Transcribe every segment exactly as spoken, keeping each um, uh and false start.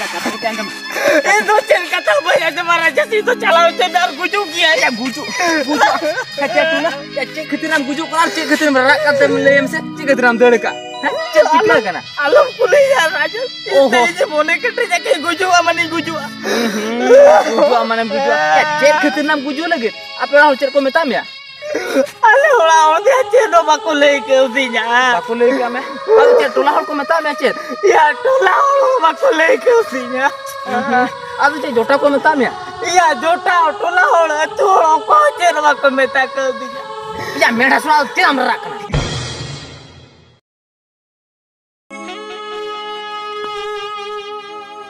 ᱤᱧ ᱫᱚ ᱪᱮᱫ ᱠᱟᱛᱷᱟ ᱵᱟᱹᱧ ᱟᱸᱡᱚᱢᱟ, ᱨᱟᱡᱮᱥ, ᱤᱧ ᱫᱚ ᱪᱟᱞᱟᱣ ᱩᱛᱟᱹᱨ ᱟᱨ ᱜᱩᱡᱩᱜ ᱜᱮᱭᱟ᱾ ᱭᱟ, ᱜᱩᱡᱩᱜ, ᱜᱩᱡᱩᱜ᱾ ᱦᱮᱸ, ᱪᱮᱫ ᱴᱩᱱᱟ? ᱭᱟ, ᱪᱮᱫ ᱠᱷᱟᱹᱛᱤᱨ ᱮᱢ ᱜᱩᱡᱩᱜ ᱠᱟᱱᱟ ᱟᱨ ᱪᱮᱫ ᱠᱷᱟᱹᱛᱤᱨ ᱮᱢ ᱨᱟᱨᱟᱜ ᱠᱟᱱ ᱛᱮᱢ ᱞᱟᱹᱭ ᱢᱮᱥᱮ? ᱪᱮᱫ ᱠᱷᱟᱹᱛᱤᱨ ᱮᱢ ᱫᱟᱹᱲ ᱠᱟᱜ? ᱦᱮᱸ? ᱪᱮᱫ ᱪᱤᱠᱟᱹ ᱟᱞᱚᱢ, ᱠᱟᱱᱟ? ᱟᱞᱚᱢ ᱠᱩᱞᱤᱧᱟ, ᱨᱟᱡᱮᱥ᱾ ᱤᱧ ᱚᱦᱚ᱾ ᱛᱮ ᱤᱧ ᱢᱚᱱᱮ ᱠᱮᱴᱮᱡ ᱟᱠᱟᱫ ᱜᱩᱡᱩᱜᱼᱟ, ᱢᱟᱱᱮᱧ ᱜᱩᱡᱩᱜᱼᱟ᱾ ᱦᱩᱸ, ᱦᱩᱸ᱾ ᱜᱩᱡᱩᱜᱼᱟ ᱢᱟᱱᱮᱢ ᱜᱩᱡᱩᱜᱼᱟ᱾ ᱭᱟ, ᱪᱮᱫ ᱠᱷᱟᱹᱛᱤᱨ ᱮᱢ ᱜᱩᱡᱩᱜ ᱞᱟᱹᱜᱤᱫ? ᱟᱯᱮ ᱚᱲᱟᱜ ᱦᱚᱲ ᱪᱮᱫ ᱠᱚ ᱢᱮᱛᱟᱜ ᱢᱮᱭᱟ? ᱟᱞᱮ ᱚᱲᱟᱜ ᱦᱚᱲ ᱫᱚ ᱪᱮᱫ ᱦᱚᱸ ᱵᱟᱠᱚ ᱞᱟᱹᱭ ᱠᱟᱹᱣᱫᱤᱧᱟ᱾ ᱵᱟᱠᱚ ᱞᱟᱹᱭ ᱠᱟᱜ ᱢᱮ? ᱟᱫᱚ ᱪᱮᱫ, ᱴᱚᱞᱟ ᱦᱚᱲ ᱠᱚ ᱢᱮᱛᱟᱜ ᱢᱮᱭᱟ ᱪᱮᱫ? ᱭᱟ, ᱴᱚᱞᱟ ᱦᱚᱲ ᱦᱚᱸ ᱵᱟᱠᱚ ᱞᱟᱹᱭ ᱠᱟᱹᱣᱫᱤᱧᱟ᱾ ᱦᱩᱸ, ᱦᱩᱸ᱾ ᱟᱫᱚ ᱪᱮᱫ, ᱡᱚᱴᱟ ᱠᱚ ᱢᱮᱛᱟᱜ ᱢᱮᱭᱟ? ᱭᱟ, ᱡᱚᱴᱟ, ᱴᱚᱞᱟ ᱦᱚᱲ, ᱟᱹᱛᱩ ᱦᱚᱲ, ᱚᱠᱚᱭ ᱦᱚᱸ ᱪᱮᱫ ᱦᱚᱸ ᱵᱟᱠᱚ ᱢᱮᱛᱟ ᱠᱟᱹᱣᱫᱤᱧᱟ᱾ ᱭᱟ, ᱢᱮᱰᱟ ᱥᱚᱲᱟ, ᱪᱮᱫ ᱮᱢ ᱨᱟᱜ ᱠᱟᱱᱟ?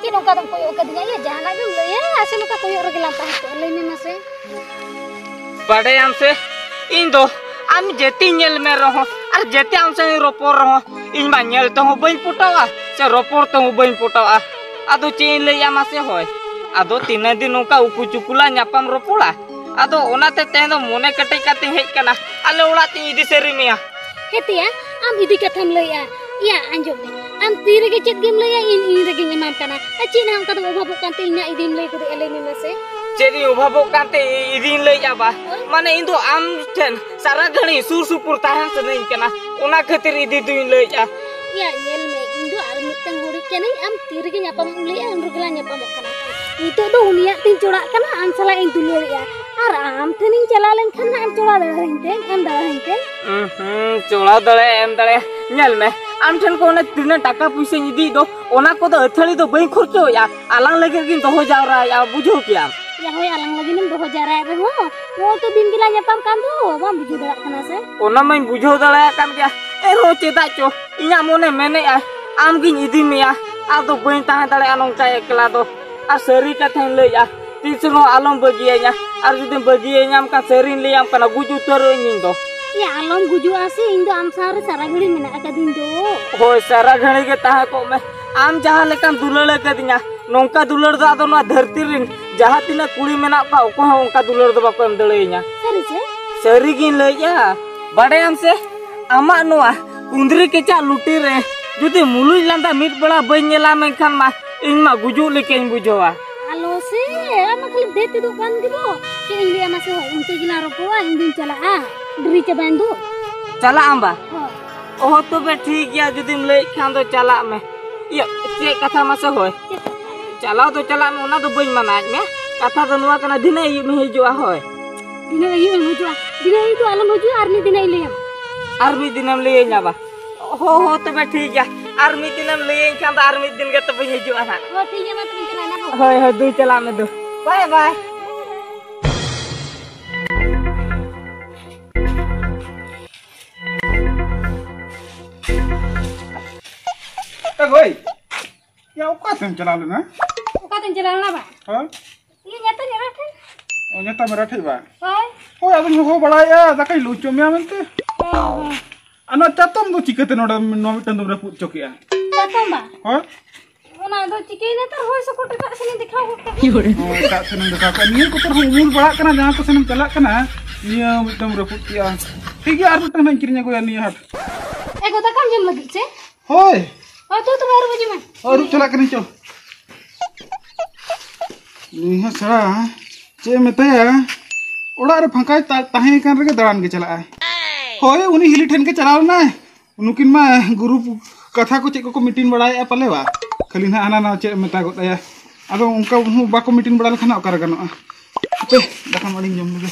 ᱪᱮᱫ ᱱᱚᱝᱠᱟ ᱫᱚᱢ ᱠᱚᱭᱚᱜ ᱠᱟᱫᱤᱧᱟ? ᱭᱟ, ᱡᱟᱦᱟᱱᱟᱜ ᱜᱮᱢ ᱞᱟᱹᱭᱟ, ᱟᱥᱮ ᱱᱚᱝᱠᱟ ᱠᱚᱭᱚᱜ ᱨᱮᱜᱮ ᱞᱟᱝ ᱛᱟᱦᱮᱸ ᱠᱚᱜᱼᱟ? ᱞᱟᱹᱭ ᱢᱮ ᱢᱟᱥᱮ᱾ ᱵᱟᱰᱟᱭᱟᱢ ᱥᱮ, ᱤᱧ ᱫᱚ ᱟᱢ ᱡᱮᱛᱮᱧ ᱧᱮᱞ ᱢᱮ ᱨᱮᱦᱚᱸ ᱟᱨ ᱡᱮᱛᱮ ᱟᱢ ᱥᱟᱶ ᱤᱧ ᱨᱚᱯᱚᱲ ᱨᱮᱦᱚᱸ, ᱤᱧ ᱢᱟ ᱧᱮᱞ ᱛᱮᱦᱚᱸ ᱵᱟᱹᱧ ᱯᱚᱴᱟᱣᱟ ᱥᱮ ᱨᱚᱯᱚᱲ ᱛᱮᱦᱚᱸ ᱵᱟᱹᱧ ᱯᱚᱴᱟᱣᱟ᱾ ᱟᱫᱚ ᱪᱮᱫ ᱤᱧ ᱞᱟᱹᱭᱟ ᱢᱟᱥᱮ? ᱦᱳᱭ, ᱟᱫᱚ ᱛᱤᱱᱟᱹᱜ ᱫᱤᱱ ᱱᱚᱝᱠᱟ ᱩᱠᱩ ᱪᱩᱠᱩ ᱞᱟᱝ ᱧᱟᱯᱟᱢ ᱨᱚᱯᱚᱲᱟ? ᱟᱫᱚ ᱚᱱᱟᱛᱮ ᱛᱮᱦᱮᱧ ᱫᱚ ᱢᱚᱱᱮ ᱠᱮᱴᱮᱡ ᱠᱟᱛᱮᱧ ᱦᱮᱡ ᱠᱟᱱᱟ, ᱟᱞᱮ ᱚᱲᱟᱜ ᱛᱮᱧ ᱤᱫᱤ ᱥᱟᱹᱨᱤ ᱢᱮᱭᱟ᱾ ᱦᱮᱸ ᱛᱮᱭᱟ, ᱟᱢ ᱤᱫᱤ ᱠᱟᱛᱷᱟᱢ ᱞᱟᱹᱭᱮᱜᱼᱟ᱾ ᱭᱟ, ᱟᱸᱡᱚᱢ ᱢᱮ, ᱟᱢ ᱛᱤ ᱨᱮᱜᱮ ᱪᱮᱫ ᱜᱮᱢ ᱞᱟᱹᱭᱟ, ᱤᱧ, ᱤᱧ ᱨᱮᱜᱮᱧ ᱮᱢᱟᱢ ᱠᱟᱱᱟ᱾ ᱟᱨ ᱪᱮᱫ ᱦᱟᱸᱜ ᱚᱱᱠᱟ ᱫᱚᱢ ᱚᱵᱷᱟᱵᱚᱜ ᱠᱟᱱᱛᱮ ᱤᱧᱟᱹᱜ ᱤᱫᱤᱢ ᱞᱟᱹᱭ ᱜᱚᱫᱮᱜᱼᱟ, ᱞᱟᱹᱭ ᱢᱮ ᱢᱟᱥᱮ? ᱪᱮᱫ ᱤᱧ ᱚᱵᱷᱟᱵᱚᱜ ᱠᱟᱱᱛᱮ ᱤ-, ᱤᱫᱤᱧ ᱞᱟᱹᱭᱮᱜᱼᱟ ᱵᱟ? ᱦᱳᱭ᱾ ᱢᱟᱱᱮ, ᱤᱧ ᱫᱚ ᱟᱢ ᱴᱷᱮᱱ ᱥᱟᱨᱟ ᱜᱷᱟᱹᱲᱤᱡ ᱥᱩᱨ ᱥᱩᱯᱩᱨ ᱛᱟᱦᱮᱱ ᱥᱟᱱᱟᱧ ᱠᱟᱱᱟ, ᱚᱱᱟ ᱠᱷᱟᱹᱛᱤᱨ ᱤᱫᱤ ᱫᱩᱧ ᱞᱟᱹᱭᱮᱜᱼᱟ᱾ ᱭᱟ, ᱧᱮᱞ ᱢᱮ, ᱤᱧ ᱫᱚ ᱟᱨ ᱢᱤᱫᱴᱟᱝ ᱦᱚᱲᱤᱡ ᱠᱟᱹᱱᱟᱹᱧ, ᱟᱢ ᱛᱤ ᱨᱮᱜᱮ ᱧᱟᱯᱟᱢᱚᱜ ᱮᱢ ᱞᱟᱹᱭᱮᱜᱼᱟ, ᱩᱱ ᱨᱮᱜᱮ ᱞᱟᱝ ᱧᱟᱯᱟᱢᱚᱜ ᱠᱟᱱᱟ᱾ ᱱᱤᱛᱚᱜ ᱫᱚ ᱩᱱᱤᱭᱟᱜ ᱛᱤᱧ ᱪᱚᱲᱟᱜ ᱠᱟᱱᱟ, ᱟᱢ ᱥᱟᱞᱟᱜ ᱤᱧ ᱫᱩᱞᱟᱹᱲᱮᱜᱼᱟ᱾ ᱟᱨ ᱟᱢ ᱴᱷᱮᱱᱤᱧ ᱪᱟᱞᱟᱣ ᱞᱮᱱᱠᱷᱟᱱ ᱱᱟᱜ ᱮᱢ ᱪᱚᱲᱟ ᱫᱟᱲᱮᱭᱟᱹᱧ ᱛᱮ, ᱮᱢ ᱫᱟᱲᱮᱭᱟᱹᱧ ᱛᱮ᱾ ᱩᱸ ᱦᱩᱸ, ᱪᱚᱲᱟ ᱫᱟᱲᱮᱭᱟᱜᱼᱟ, ᱮᱢ ᱫᱟᱲᱮᱭᱟᱜᱼᱟ᱾ ᱧᱮᱞ ᱢᱮ, ᱟᱢ ᱴᱷᱮᱱ ᱠᱷᱚᱱ ᱚᱱᱟ ᱛᱤᱱᱟᱹᱜ ᱴᱟᱠᱟ ᱯᱩᱭᱥᱟᱹᱧ ᱤᱫᱤᱭᱮᱫ ᱫᱚ, ᱚᱱᱟ ᱠᱚᱫᱚ ᱟᱹᱛᱷᱟᱹᱲᱤ ᱫᱚ ᱵᱟᱹᱧ ᱠᱷᱚᱨᱪᱚᱭᱮᱜᱼᱟ, ᱟᱞᱟᱝ ᱞᱟᱹᱜᱤᱫ ᱜᱤᱧ ᱫᱚᱦᱚ ᱡᱟᱣᱨᱟᱭᱮᱜᱼᱟ, ᱵᱩᱡᱷᱟᱹᱣ ᱠᱮᱜᱼᱟᱢ᱾ ᱭᱟ ᱦᱳᱭ, ᱟᱞᱟᱝ ᱞᱟᱹᱜᱤᱫ ᱮᱢ ᱫᱚᱦᱚ ᱡᱟᱣᱨᱟᱭᱮᱫ ᱨᱮᱦᱚᱸ, ᱱᱚᱜᱼᱚᱭ ᱛᱚ ᱫᱤᱱ ᱜᱮᱞᱟᱝ ᱧᱟᱯᱟᱢ ᱠᱟᱱ ᱫᱚ, ᱵᱟᱢ ᱵᱩᱡᱷᱟᱹᱣ ᱫᱟᱲᱮᱭᱟᱜ ᱠᱟᱱᱟ ᱥᱮ? ᱚᱱᱟ ᱢᱟᱧ ᱵᱩᱡᱷᱟᱹᱣ ᱫᱟᱲᱮᱭᱟᱜ ᱠᱟᱱ ᱜᱮᱭᱟ, ᱮᱱᱨᱮᱦᱚᱸ ᱪᱮᱫᱟᱜ ᱪᱚ ᱤᱧᱟᱹᱜ ᱢᱚᱱᱮ ᱢᱮᱱᱮᱜᱼᱟᱭ, ᱟᱢᱜᱤᱧ ᱤᱫᱤ ᱢᱮᱭᱟ, ᱟᱫᱚ ᱵᱟᱹᱧ ᱛᱟᱦᱮᱸ ᱫᱟᱲᱮᱭᱟᱜᱼᱟ ᱱᱚᱝᱠᱟ ᱮᱠᱞᱟ ᱫᱚ᱾ ᱟᱨ ᱥᱟᱹᱨᱤ ᱠᱟᱛᱷᱟᱧ ᱞᱟᱹᱭᱮᱜᱼᱟ, ᱛᱤᱥ ᱨᱮᱦᱚᱸ ᱟᱞᱚᱢ ᱵᱟᱹᱜᱤᱭᱟᱹᱧᱟ, ᱟᱨ ᱡᱩᱫᱤᱢ ᱵᱟᱹᱜᱤᱭᱟᱹᱧᱟᱢ ᱠᱷᱟᱱ ᱥᱟᱹᱨᱤᱧ ᱞᱟᱹᱭᱟᱢ ᱠᱟᱱᱟ, ᱜᱩᱡ ᱩᱛᱟᱹᱨᱚᱜ ᱟᱹᱧ ᱤᱧ ᱫᱚ᱾ ᱭᱟ, ᱟᱞᱚᱢ ᱜᱩᱡᱩᱜᱼᱟ ᱥᱮ, ᱤᱧ ᱫᱚ ᱟᱢ ᱥᱟᱶ ᱨᱮ ᱥᱟᱨᱟ ᱜᱷᱟᱹᱲᱤ ᱢᱮᱱᱟᱜ ᱟᱠᱟᱫᱤᱧ ᱫᱚ᱾ ᱦᱳᱭ, ᱥᱟᱨᱟ ᱜᱷᱟᱹᱲᱤ ᱜᱮ ᱛᱟᱦᱮᱸ ᱠᱚᱜ ᱢᱮ᱾ ᱟᱢ ᱡᱟᱦᱟᱸ ᱞᱮᱠᱟᱢ ᱫᱩᱞᱟᱹᱲ ᱟᱠᱟᱫᱤᱧᱟ, ᱱᱚᱝᱠᱟ ᱫᱩᱞᱟᱹᱲ ᱫᱚ ᱟᱫᱚ ᱱᱚᱣᱟ ᱫᱷᱟᱹᱨᱛᱤ ᱨᱮᱱ ᱡᱟᱦᱟᱸ ᱛᱤᱱᱟᱹᱜ ᱠᱩᱲᱤ ᱢᱮᱱᱟᱜ ᱠᱚᱣᱟ, ᱚᱠᱚᱭ ᱦᱚᱸ ᱚᱱᱠᱟ ᱫᱩᱞᱟᱹᱲ ᱫᱚ ᱵᱟᱠᱚ ᱮᱢ ᱫᱟᱲᱮᱭᱟᱹᱧᱟ᱾ ᱥᱟᱹᱨᱤ ᱪᱮ? ᱥᱟᱹᱨᱤ ᱜᱤᱧ ᱞᱟᱹᱭᱮᱜᱼᱟ᱾ ᱵᱟᱰᱟᱭᱟᱢ ᱥᱮ, ᱟᱢᱟᱜ ᱱᱚᱣᱟ ᱠᱩᱸᱫᱽᱨᱤ ᱠᱮᱪᱟᱜ ᱞᱩᱴᱤ ᱨᱮ ᱡᱩᱫᱤ ᱢᱩᱞᱩᱡ ᱞᱟᱸᱫᱟ ᱢᱤᱫ ᱵᱮᱲᱟ ᱵᱟᱹᱧ ᱧᱮᱞᱟ, ᱢᱮᱱᱠᱷᱟᱱ ᱢᱟ ᱤᱧ ᱢᱟ ᱜᱩᱡᱩᱜ ᱞᱮᱠᱟᱧ ᱵᱩᱡᱷᱟᱹᱣᱟ᱾ ᱟᱞᱚ ᱥᱮ, ᱟᱢ ᱢᱟ ᱠᱷᱟᱹᱞᱤ ᱵᱮ ᱛᱮᱫᱚᱜ ᱠᱟᱱ ᱜᱮ ᱫᱚ᱾ ᱪᱮᱫ ᱤᱧ ᱞᱟᱹᱭᱟ ᱢᱟᱥᱮ, ᱦᱳᱭ, ᱤᱱᱠᱟᱹ ᱜᱮᱞᱟᱝ ᱨᱚᱯᱚᱲᱟ, ᱤᱧ ᱫᱩᱧ ᱪᱟᱞᱟᱜᱼᱟ, ᱰᱮᱨᱤ ᱪᱟᱵᱟᱭᱮᱱ ᱫᱚ᱾ ᱪᱟᱞᱟᱜ ᱟᱢ ᱵᱟ? ᱦᱳᱭ᱾ ᱚᱦᱚ, ᱛᱚᱵᱮ ᱴᱷᱤᱠ ᱜᱮᱭᱟ, ᱡᱩᱫᱤᱢ ᱞᱟᱹᱭᱮᱫ ᱠᱷᱟᱱ ᱫᱚ ᱪᱟᱞᱟᱜ ᱢᱮ᱾ ᱤᱭᱟᱹ, ᱪᱮᱫ ᱠᱟᱛᱷᱟ ᱢᱟᱥᱮ ᱦᱳᱭ? ᱪᱮᱫ ᱠᱟᱛᱷᱟ? ᱪᱟᱞᱟᱣ ᱫᱚ ᱪᱟᱞᱟᱜ ᱢᱮ, ᱚᱱᱟ ᱫᱚ ᱵᱟᱹᱧ ᱢᱟᱱᱟᱭᱮᱫ ᱢᱮ᱾ ᱠᱟᱛᱷᱟ ᱫᱚ ᱱᱚᱣᱟ ᱠᱟᱱᱟ, ᱫᱷᱤᱱᱟᱹᱝ ᱟᱹᱭᱩᱵ ᱮᱢ ᱦᱤᱡᱩᱜᱼᱟ, ᱦᱳᱭ᱾ ᱫᱷᱤᱱᱟᱹᱝ ᱟᱹᱭᱩᱵ ᱮᱢ ᱦᱤᱡᱩᱜᱼᱟ? ᱫᱷᱤᱱᱟᱹᱝ ᱟᱹᱭᱩᱵ ᱫᱚ ᱟᱞᱚᱢ ᱦᱤᱡᱩᱜᱼᱟ, ᱟᱨ ᱢᱤᱫ ᱫᱤᱱ ᱤᱧ ᱞᱟᱹᱭᱟᱢᱟ᱾ ᱟᱨ ᱢᱤᱫ ᱫᱤᱱᱮᱢ ᱞᱟᱹᱭᱟᱹᱧᱟ ᱵᱟ? ᱦᱚ, ᱦᱚ, ᱛᱚᱵᱮ ᱴᱷᱤᱠ ᱜᱮᱭᱟ᱾ ᱟᱨ ᱢᱤᱫ ᱫᱤᱱᱮᱢ ᱞᱟᱹᱭᱟᱹᱧ ᱠᱷᱟᱱ ᱫᱚ ᱟᱨ ᱢᱤᱫ ᱫᱤᱱ ᱜᱮ ᱛᱚᱵᱮᱧ ᱦᱤᱡᱩᱜᱼᱟ ᱱᱟᱦᱟᱜ᱾ ᱦᱚ, ᱴᱷᱤᱠ ᱜᱮᱭᱟ, ᱢᱟ ᱛᱚᱵᱮᱧ ᱪᱟᱞᱟᱜᱼᱟ ᱱᱟᱦᱟᱜ᱾ ᱦᱳᱭ, ᱦᱳᱭ, ᱫᱩ ᱪᱟᱞᱟᱜ ᱢᱮ ᱫᱩ᱾ ᱵᱟᱭ, ᱵᱟᱭ᱾ ᱮ ᱵᱷᱟᱹᱭ, ᱭᱟ, ᱚᱠᱟ ᱥᱮᱫ ᱮᱢ ᱪᱟᱞᱟᱣ ᱞᱮᱱᱟ? ᱚᱠᱟ ᱛᱮᱧ ᱪᱟᱞᱟᱣ ᱞᱮᱱᱟ ᱵᱟ? ᱦᱳᱭ᱾ ᱤᱧ ᱧᱮᱛᱟ ᱧᱮᱞᱟ ᱴᱷᱮᱱ᱾ ᱚ, ᱧᱮᱛᱟ ᱢᱮᱨᱟ ᱴᱷᱮᱡ ᱵᱟ? ᱦᱳᱭ᱾ ᱦᱳᱭ, ᱟᱫᱚᱧ ᱦᱚᱦᱚ ᱵᱟᱲᱟᱭᱮᱫᱼᱟ, ᱫᱟᱠᱟᱧ ᱞᱩ ᱦᱚᱪᱚ ᱢᱮᱭᱟ ᱢᱮᱱᱛᱮ᱾ ᱦᱳᱭ, ᱦᱳᱭ᱾ ᱟᱨ ᱱᱚᱣᱟ ᱪᱟᱛᱚᱢ ᱫᱚ ᱪᱤᱠᱟᱹᱛᱮ ᱱᱚᱰᱮ ᱱᱚᱣᱟ ᱢᱤᱫᱴᱟᱝ ᱫᱚᱢ ᱨᱟᱹᱯᱩᱫ ᱦᱚᱪᱚ ᱠᱮᱜᱼᱟ? ᱪᱟᱛᱚᱢ ᱵᱟ? ᱦᱳᱭ᱾ ᱚᱱᱟ ᱫᱚ ᱪᱤᱠᱟᱹᱭᱮᱱᱟ ᱛᱟᱨ ᱦᱳᱭ ᱥᱚᱠᱚᱴ ᱮᱴᱟᱜ ᱥᱮᱱᱤᱧ ᱫᱮᱠᱷᱟᱣ ᱜᱚᱫ ᱠᱟᱜ᱾ ᱚ, ᱮᱴᱟᱜ ᱥᱮᱱᱮᱢ ᱫᱮᱠᱷᱟᱣ ᱠᱟᱜ᱾ ᱱᱤᱭᱟᱹ ᱠᱚᱛᱮ ᱨᱮᱦᱚᱸ ᱩᱢᱩᱞ ᱵᱟᱲᱟᱜ ᱠᱟᱱᱟ, ᱡᱟᱦᱟᱸ ᱠᱚ ᱥᱮᱱᱮᱢ ᱪᱟᱞᱟᱜ ᱠᱟᱱᱟ, ᱱᱤᱭᱟᱹ ᱢᱤᱫᱴᱟᱝ ᱨᱟᱹᱯᱩᱫ ᱠᱮᱜᱼᱟ᱾ ᱴᱷᱤᱠ ᱜᱮᱭᱟ, ᱟᱨ ᱢᱤᱫᱴᱟᱝ ᱦᱟᱸᱜ ᱤᱧ ᱠᱤᱨᱤᱧ ᱟᱹᱜᱩᱭᱟ ᱱᱤᱭᱟᱹ ᱦᱟᱴ᱾ ᱮ ᱜᱚ, ᱫᱟᱠᱟᱢ ᱡᱚᱢ ᱞᱟᱹᱜᱤᱫ ᱥᱮ? ᱦᱳᱭ᱾ ᱦᱳᱭ, ᱛᱚ ᱛᱚᱵᱮ ᱟᱹᱨᱩᱵ ᱦᱤᱡᱩᱜ ᱢᱮ᱾ ᱟᱹᱨᱩᱵ ᱪᱟᱞᱟᱜ ᱠᱟᱹᱱᱟᱹᱧ, ᱪᱚ᱾ ᱱᱩᱭ ᱦᱚᱸ ᱥᱮᱬᱟ, ᱪᱮᱫ ᱮᱢ ᱢᱮᱛᱟᱭᱟ? ᱚᱲᱟᱜ ᱨᱮ ᱯᱷᱟᱸᱠᱟᱭ ᱛᱟ-, ᱛᱟᱦᱮᱸ ᱠᱟᱱ ᱨᱮᱜᱮ ᱫᱟᱬᱟᱱ ᱜᱮ ᱪᱟᱞᱟᱜᱼᱟᱭ᱾ ᱦᱳᱭ, ᱩᱱᱤ ᱦᱤᱞᱤ ᱴᱷᱮᱱ ᱜᱮ ᱪᱟᱞᱟᱣ ᱞᱮᱱᱟᱭ᱾ ᱱᱩᱠᱤᱱ ᱢᱟ ᱜᱩᱨᱩ ᱠᱟᱛᱷᱟ ᱠᱚ ᱪᱮᱫ ᱠᱚᱠᱚ ᱢᱤᱴᱤᱝ ᱵᱟᱲᱟᱭᱮᱫᱼᱟ ᱯᱟᱞᱮ ᱵᱟ? ᱠᱷᱟᱹᱞᱤ ᱱᱟᱦᱟᱜ ᱦᱟᱱᱟ ᱱᱟᱣᱟ ᱪᱮᱫ ᱮᱢ ᱢᱮᱛᱟ ᱜᱚᱫ ᱟᱭᱟ᱾ ᱟᱫᱚ ᱚᱱᱠᱟ ᱦᱚᱸ ᱵᱟᱠᱚ ᱢᱤᱴᱤᱝ ᱵᱟᱲᱟ ᱞᱮᱠᱷᱟᱱ ᱚᱠᱟᱨᱮ ᱜᱟᱱᱚᱜᱼᱟ? ᱦᱟᱯᱮ, ᱫᱟᱠᱟ ᱢᱟᱲᱤᱧ ᱡᱚᱢ ᱞᱮᱜᱮ᱾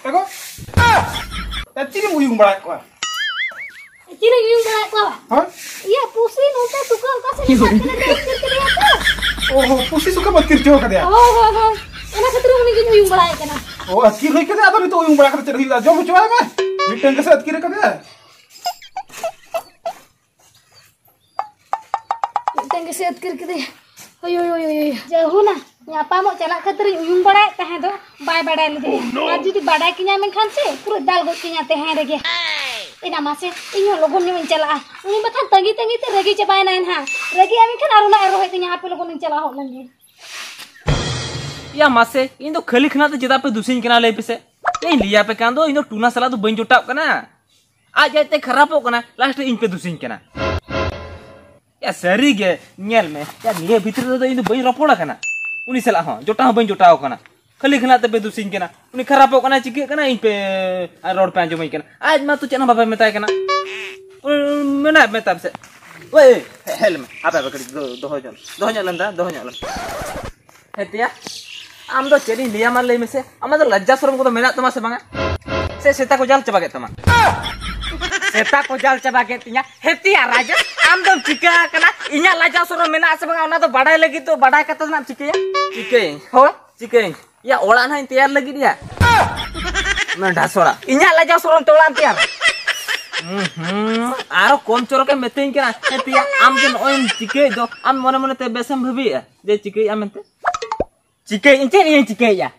ᱮᱜᱳ! ᱮ, ᱪᱤᱞᱤᱢ ᱩᱭᱩᱝ ᱵᱟᱲᱟᱭᱮᱫ ᱠᱚᱣᱟ? ᱪᱤᱞᱤᱧ ᱩᱭᱩᱝ ᱵᱟᱲᱟᱭᱮᱫ ᱠᱚᱣᱟ? ᱦᱳᱭ? ᱤᱭᱟᱹ, ᱯᱩᱥᱤ ᱱᱚᱛᱮ ᱛᱩᱠᱟᱹ ᱚᱠᱟ ᱥᱮᱫ ᱮ ᱪᱟᱞᱟᱜ ᱠᱟᱱᱟ, ᱛᱚ ᱟᱹᱛᱠᱤᱨ ᱠᱮᱫᱮᱭᱟ ᱛᱚ᱾ ᱚ, ᱯᱩᱥᱤ ᱛᱩᱠᱟᱹᱢ ᱟᱹᱛᱠᱤᱨ ᱦᱚᱪᱚ ᱠᱟᱫᱮᱭᱟ? ᱦᱳᱭ, ᱦᱳᱭ, ᱦᱳᱭ᱾ ᱚᱱᱟ ᱠᱷᱟᱹᱛᱤᱨ ᱩᱱᱤ ᱜᱤᱧ ᱩᱭᱩᱝ ᱵᱟᱲᱟᱭᱮ ᱠᱟᱱᱟ᱾ ᱚ, ᱟᱹᱛᱠᱤᱨ ᱦᱩᱭ ᱠᱟᱛᱮ ᱟᱫᱚ ᱱᱤᱛᱚᱜ ᱩᱭᱩᱝ ᱵᱟᱲᱟ ᱠᱟᱛᱮ ᱪᱮᱫ ᱦᱩᱭᱩᱜᱼᱟ? ᱡᱚᱢ ᱦᱚᱪᱚᱣᱟᱭ ᱢᱮ᱾ ᱢᱤᱫᱴᱟᱝ ᱜᱮᱥᱮ ᱟᱹᱛᱠᱤᱨ ᱠᱟᱫᱮᱭᱟ᱾ ᱢᱤᱫᱴᱟᱝ ᱜᱮᱥᱮ ᱟᱹᱛᱠᱤᱨ ᱠᱮᱫᱮᱭᱟ᱾ ᱦᱳᱭ, ᱦᱳᱭ, ᱦᱳᱭ, ᱦᱳᱭ᱾ ᱡᱟᱹᱦᱩᱱᱟ, ᱧᱟᱯᱟᱢᱚᱜ ᱪᱟᱞᱟᱜ ᱠᱷᱟᱹᱛᱤᱨᱤᱧ ᱩᱭᱩᱝ ᱵᱟᱲᱟᱭᱮᱫ ᱛᱟᱦᱮᱸ ᱫᱚ, ᱵᱟᱭ ᱵᱟᱰᱟᱭ ᱞᱮᱫᱮᱭᱟ᱾ ᱟᱨ ᱡᱩᱫᱤ ᱵᱟᱰᱟᱭ ᱠᱤᱧᱟᱭ ᱢᱮᱱᱠᱷᱟᱱ ᱥᱮ, ᱯᱩᱨᱟᱹ ᱫᱟᱞ ᱜᱚᱡ ᱠᱤᱧᱟ ᱛᱟᱦᱮᱸ ᱨᱮᱜᱮ᱾ ᱮᱱᱟ ᱢᱟᱥᱮ, ᱤᱧ ᱦᱚᱸ ᱞᱚᱜᱚᱱ ᱧᱚᱜ ᱤᱧ ᱪᱟᱞᱟᱜᱼᱟ᱾ ᱩᱱᱤ ᱵᱟᱠᱷᱟᱱ ᱛᱟᱺᱜᱤ ᱛᱟᱺᱜᱤ ᱛᱮ ᱨᱟᱹᱜᱤ ᱪᱟᱵᱟᱭᱮᱱᱟᱭ ᱱᱟᱦᱟᱜ᱾ ᱨᱟᱹᱜᱤᱜᱼᱟ ᱢᱮᱱᱠᱷᱟᱱ ᱟᱨ ᱚᱱᱟ ᱮ ᱨᱚᱦᱮᱫ ᱛᱤᱧᱟ, ᱦᱟᱯᱮ ᱞᱚᱜᱚᱱ ᱤᱧ ᱪᱟᱞᱟᱜᱼᱟ ᱦᱚᱸᱜ ᱞᱮᱱ ᱜᱮ᱾ ᱭᱟ ᱢᱟᱥᱮ, ᱤᱧ ᱫᱚ ᱠᱷᱟᱹᱞᱤ ᱠᱷᱟᱱᱟ ᱛᱮ ᱪᱮᱫᱟᱜ ᱯᱮ ᱫᱩᱥᱤᱧ ᱠᱟᱱᱟ ᱞᱟᱹᱭ ᱯᱮᱥᱮ? ᱤᱧ ᱞᱟᱹᱭᱟᱯᱮ ᱠᱟᱱ ᱫᱚ, ᱤᱧ ᱫᱚ ᱴᱩᱱᱟ ᱥᱟᱞᱟᱜ ᱫᱚ ᱵᱟᱹᱧ ᱡᱚᱴᱟᱜ ᱠᱟᱱᱟ᱾ ᱟᱡ ᱟᱡᱛᱮ ᱠᱷᱟᱨᱟᱯᱚᱜ ᱠᱟᱱᱟ, ᱞᱟᱥᱴ ᱨᱮ ᱤᱧ ᱯᱮ ᱫᱩᱥᱤᱧ ᱠᱟᱱᱟ᱾ ᱭᱟ ᱥᱟᱹᱨᱤ ᱜᱮ, ᱧᱮᱞ ᱢᱮ, ᱭᱟ ᱱᱤᱭᱟᱹ ᱵᱷᱤᱛᱨᱤ ᱨᱮᱫᱚ ᱤᱧ ᱫᱚ ᱵᱟᱹᱧ ᱨᱚᱯᱚᱲ ᱟᱠᱟᱱᱟ, ᱩᱱᱤ ᱥᱟᱞᱟᱜ ᱦᱚᱸ ᱡᱚᱴᱟᱣ ᱦᱚᱸ ᱵᱟᱹᱧ ᱡᱚᱴᱟᱣ ᱟᱠᱟᱱᱟ᱾ ᱠᱷᱟᱹᱞᱤ ᱠᱷᱟᱱᱟ ᱛᱮᱯᱮ ᱫᱩᱥᱤᱧ ᱠᱟᱱᱟ, ᱩᱱᱤ ᱠᱷᱟᱨᱟᱯᱚᱜ ᱠᱟᱱᱟ, ᱪᱤᱠᱟᱹᱜ ᱠᱟᱱᱟ, ᱤᱧ ᱯᱮ ᱨᱚᱲ ᱯᱮ ᱟᱸᱡᱚᱢᱟᱹᱧ ᱠᱟᱱᱟ᱾ ᱟᱡ ᱢᱟ ᱛᱚ ᱪᱮᱫ ᱦᱚᱸ ᱵᱟᱯᱮ ᱢᱮᱛᱟᱭ ᱠᱟᱱᱟ᱾ ᱩᱸ, ᱢᱮᱱᱟ ᱢᱮᱛᱟᱢ ᱥᱮ? ᱳᱭ, ᱦᱮᱡ ᱞᱮᱢᱮ, ᱦᱟᱯᱮ ᱦᱟᱯᱮ ᱠᱟᱹᱴᱤᱡ ᱫᱚ-, ᱫᱚᱦᱚ ᱧᱚᱜ, ᱫᱚᱦᱚ ᱧᱚᱜ ᱞᱮᱢ ᱫᱟ, ᱫᱚᱦᱚ ᱧᱚᱜ ᱞᱮᱢ᱾ ᱦᱮᱸ ᱛᱮᱭᱟ, ᱟᱢ ᱫᱚ ᱪᱮᱫ ᱤᱧ ᱞᱟᱹᱭᱟᱢᱟ ᱞᱟᱹᱭ ᱢᱮᱥᱮ? ᱟᱢᱟᱜ ᱫᱚ ᱞᱟᱡᱡᱟ ᱥᱚᱨᱚᱢ ᱠᱚᱫᱚ ᱢᱮᱱᱟᱜ ᱛᱟᱢᱟ ᱥᱮ ᱵᱟᱝᱟ? ᱥᱮ ᱥᱮᱛᱟ ᱠᱚ ᱡᱟᱞ ᱪᱟᱵᱟ ᱠᱮᱫ ᱛᱟᱢᱟ? ᱥᱮᱛᱟ ᱠᱚ ᱡᱟᱞ ᱪᱟᱵᱟ ᱠᱮᱫ ᱛᱤᱧᱟ᱾ ᱦᱮᱸ ᱛᱮᱭᱟ ᱨᱟᱡᱮᱥ, ᱟᱢ ᱫᱚᱢ ᱪᱤᱠᱟᱹ ᱟᱠᱟᱱᱟ? ᱤᱧᱟᱹᱜ ᱞᱟᱡᱡᱟ ᱥᱚᱨᱚᱢ ᱢᱮᱱᱟᱜ ᱟᱥᱮ ᱵᱟᱝᱟ, ᱚᱱᱟ ᱫᱚ ᱵᱟᱰᱟᱭ ᱞᱟᱹᱜᱤᱫ ᱫᱚ ᱵᱟᱰᱟᱭ ᱠᱟᱛᱮ ᱫᱚ ᱱᱟᱜ ᱪᱤᱠᱟᱹᱭᱟ? ᱪᱤᱠᱟᱹᱭᱟᱹᱧ? ᱦᱳᱭ᱾ ᱪᱤᱠᱟᱹᱭᱟᱹᱧ? ᱭᱟ, ᱚᱲᱟᱜ ᱱᱟᱦᱟᱜ ᱤᱧ ᱛᱮᱭᱟᱨ ᱞᱟᱹᱜᱤᱫ ᱭᱟ᱾ ᱢᱮ ᱰᱷᱟᱥᱚᱲᱟ᱾ ᱤᱧᱟᱹᱜ ᱞᱟᱡᱟᱣ ᱥᱚᱨᱚᱢ ᱛᱮ ᱚᱲᱟᱜ ᱮᱢ ᱛᱮᱭᱟᱨᱟ? ᱦᱩᱸ, ᱦᱩᱸ, ᱟᱨᱚ ᱠᱚᱢ ᱪᱚᱨᱚᱠᱮᱢ ᱢᱤᱛᱟᱹᱧ ᱠᱟᱱᱟ᱾ ᱦᱮᱸ ᱛᱮᱭᱟ, ᱟᱢ ᱡᱮ ᱱᱚᱜᱼᱚᱭ ᱮᱢ ᱪᱤᱠᱟᱹᱭᱮᱫ ᱫᱚ, ᱟᱢ ᱢᱚᱱᱮ ᱢᱚᱱᱮ ᱛᱮ ᱵᱮᱥᱮᱢ ᱵᱷᱟᱹᱵᱤᱭᱮᱫᱼᱟ ᱡᱮ ᱪᱤᱠᱟᱹᱭᱮᱫᱼᱟ ᱢᱮᱱᱛᱮ? ᱪᱤᱠᱟᱹᱭᱮᱫ ᱟᱹᱧ? ᱪᱮᱫ ᱤᱧ ᱪᱤᱠᱟᱹᱭᱮᱫᱼᱟ?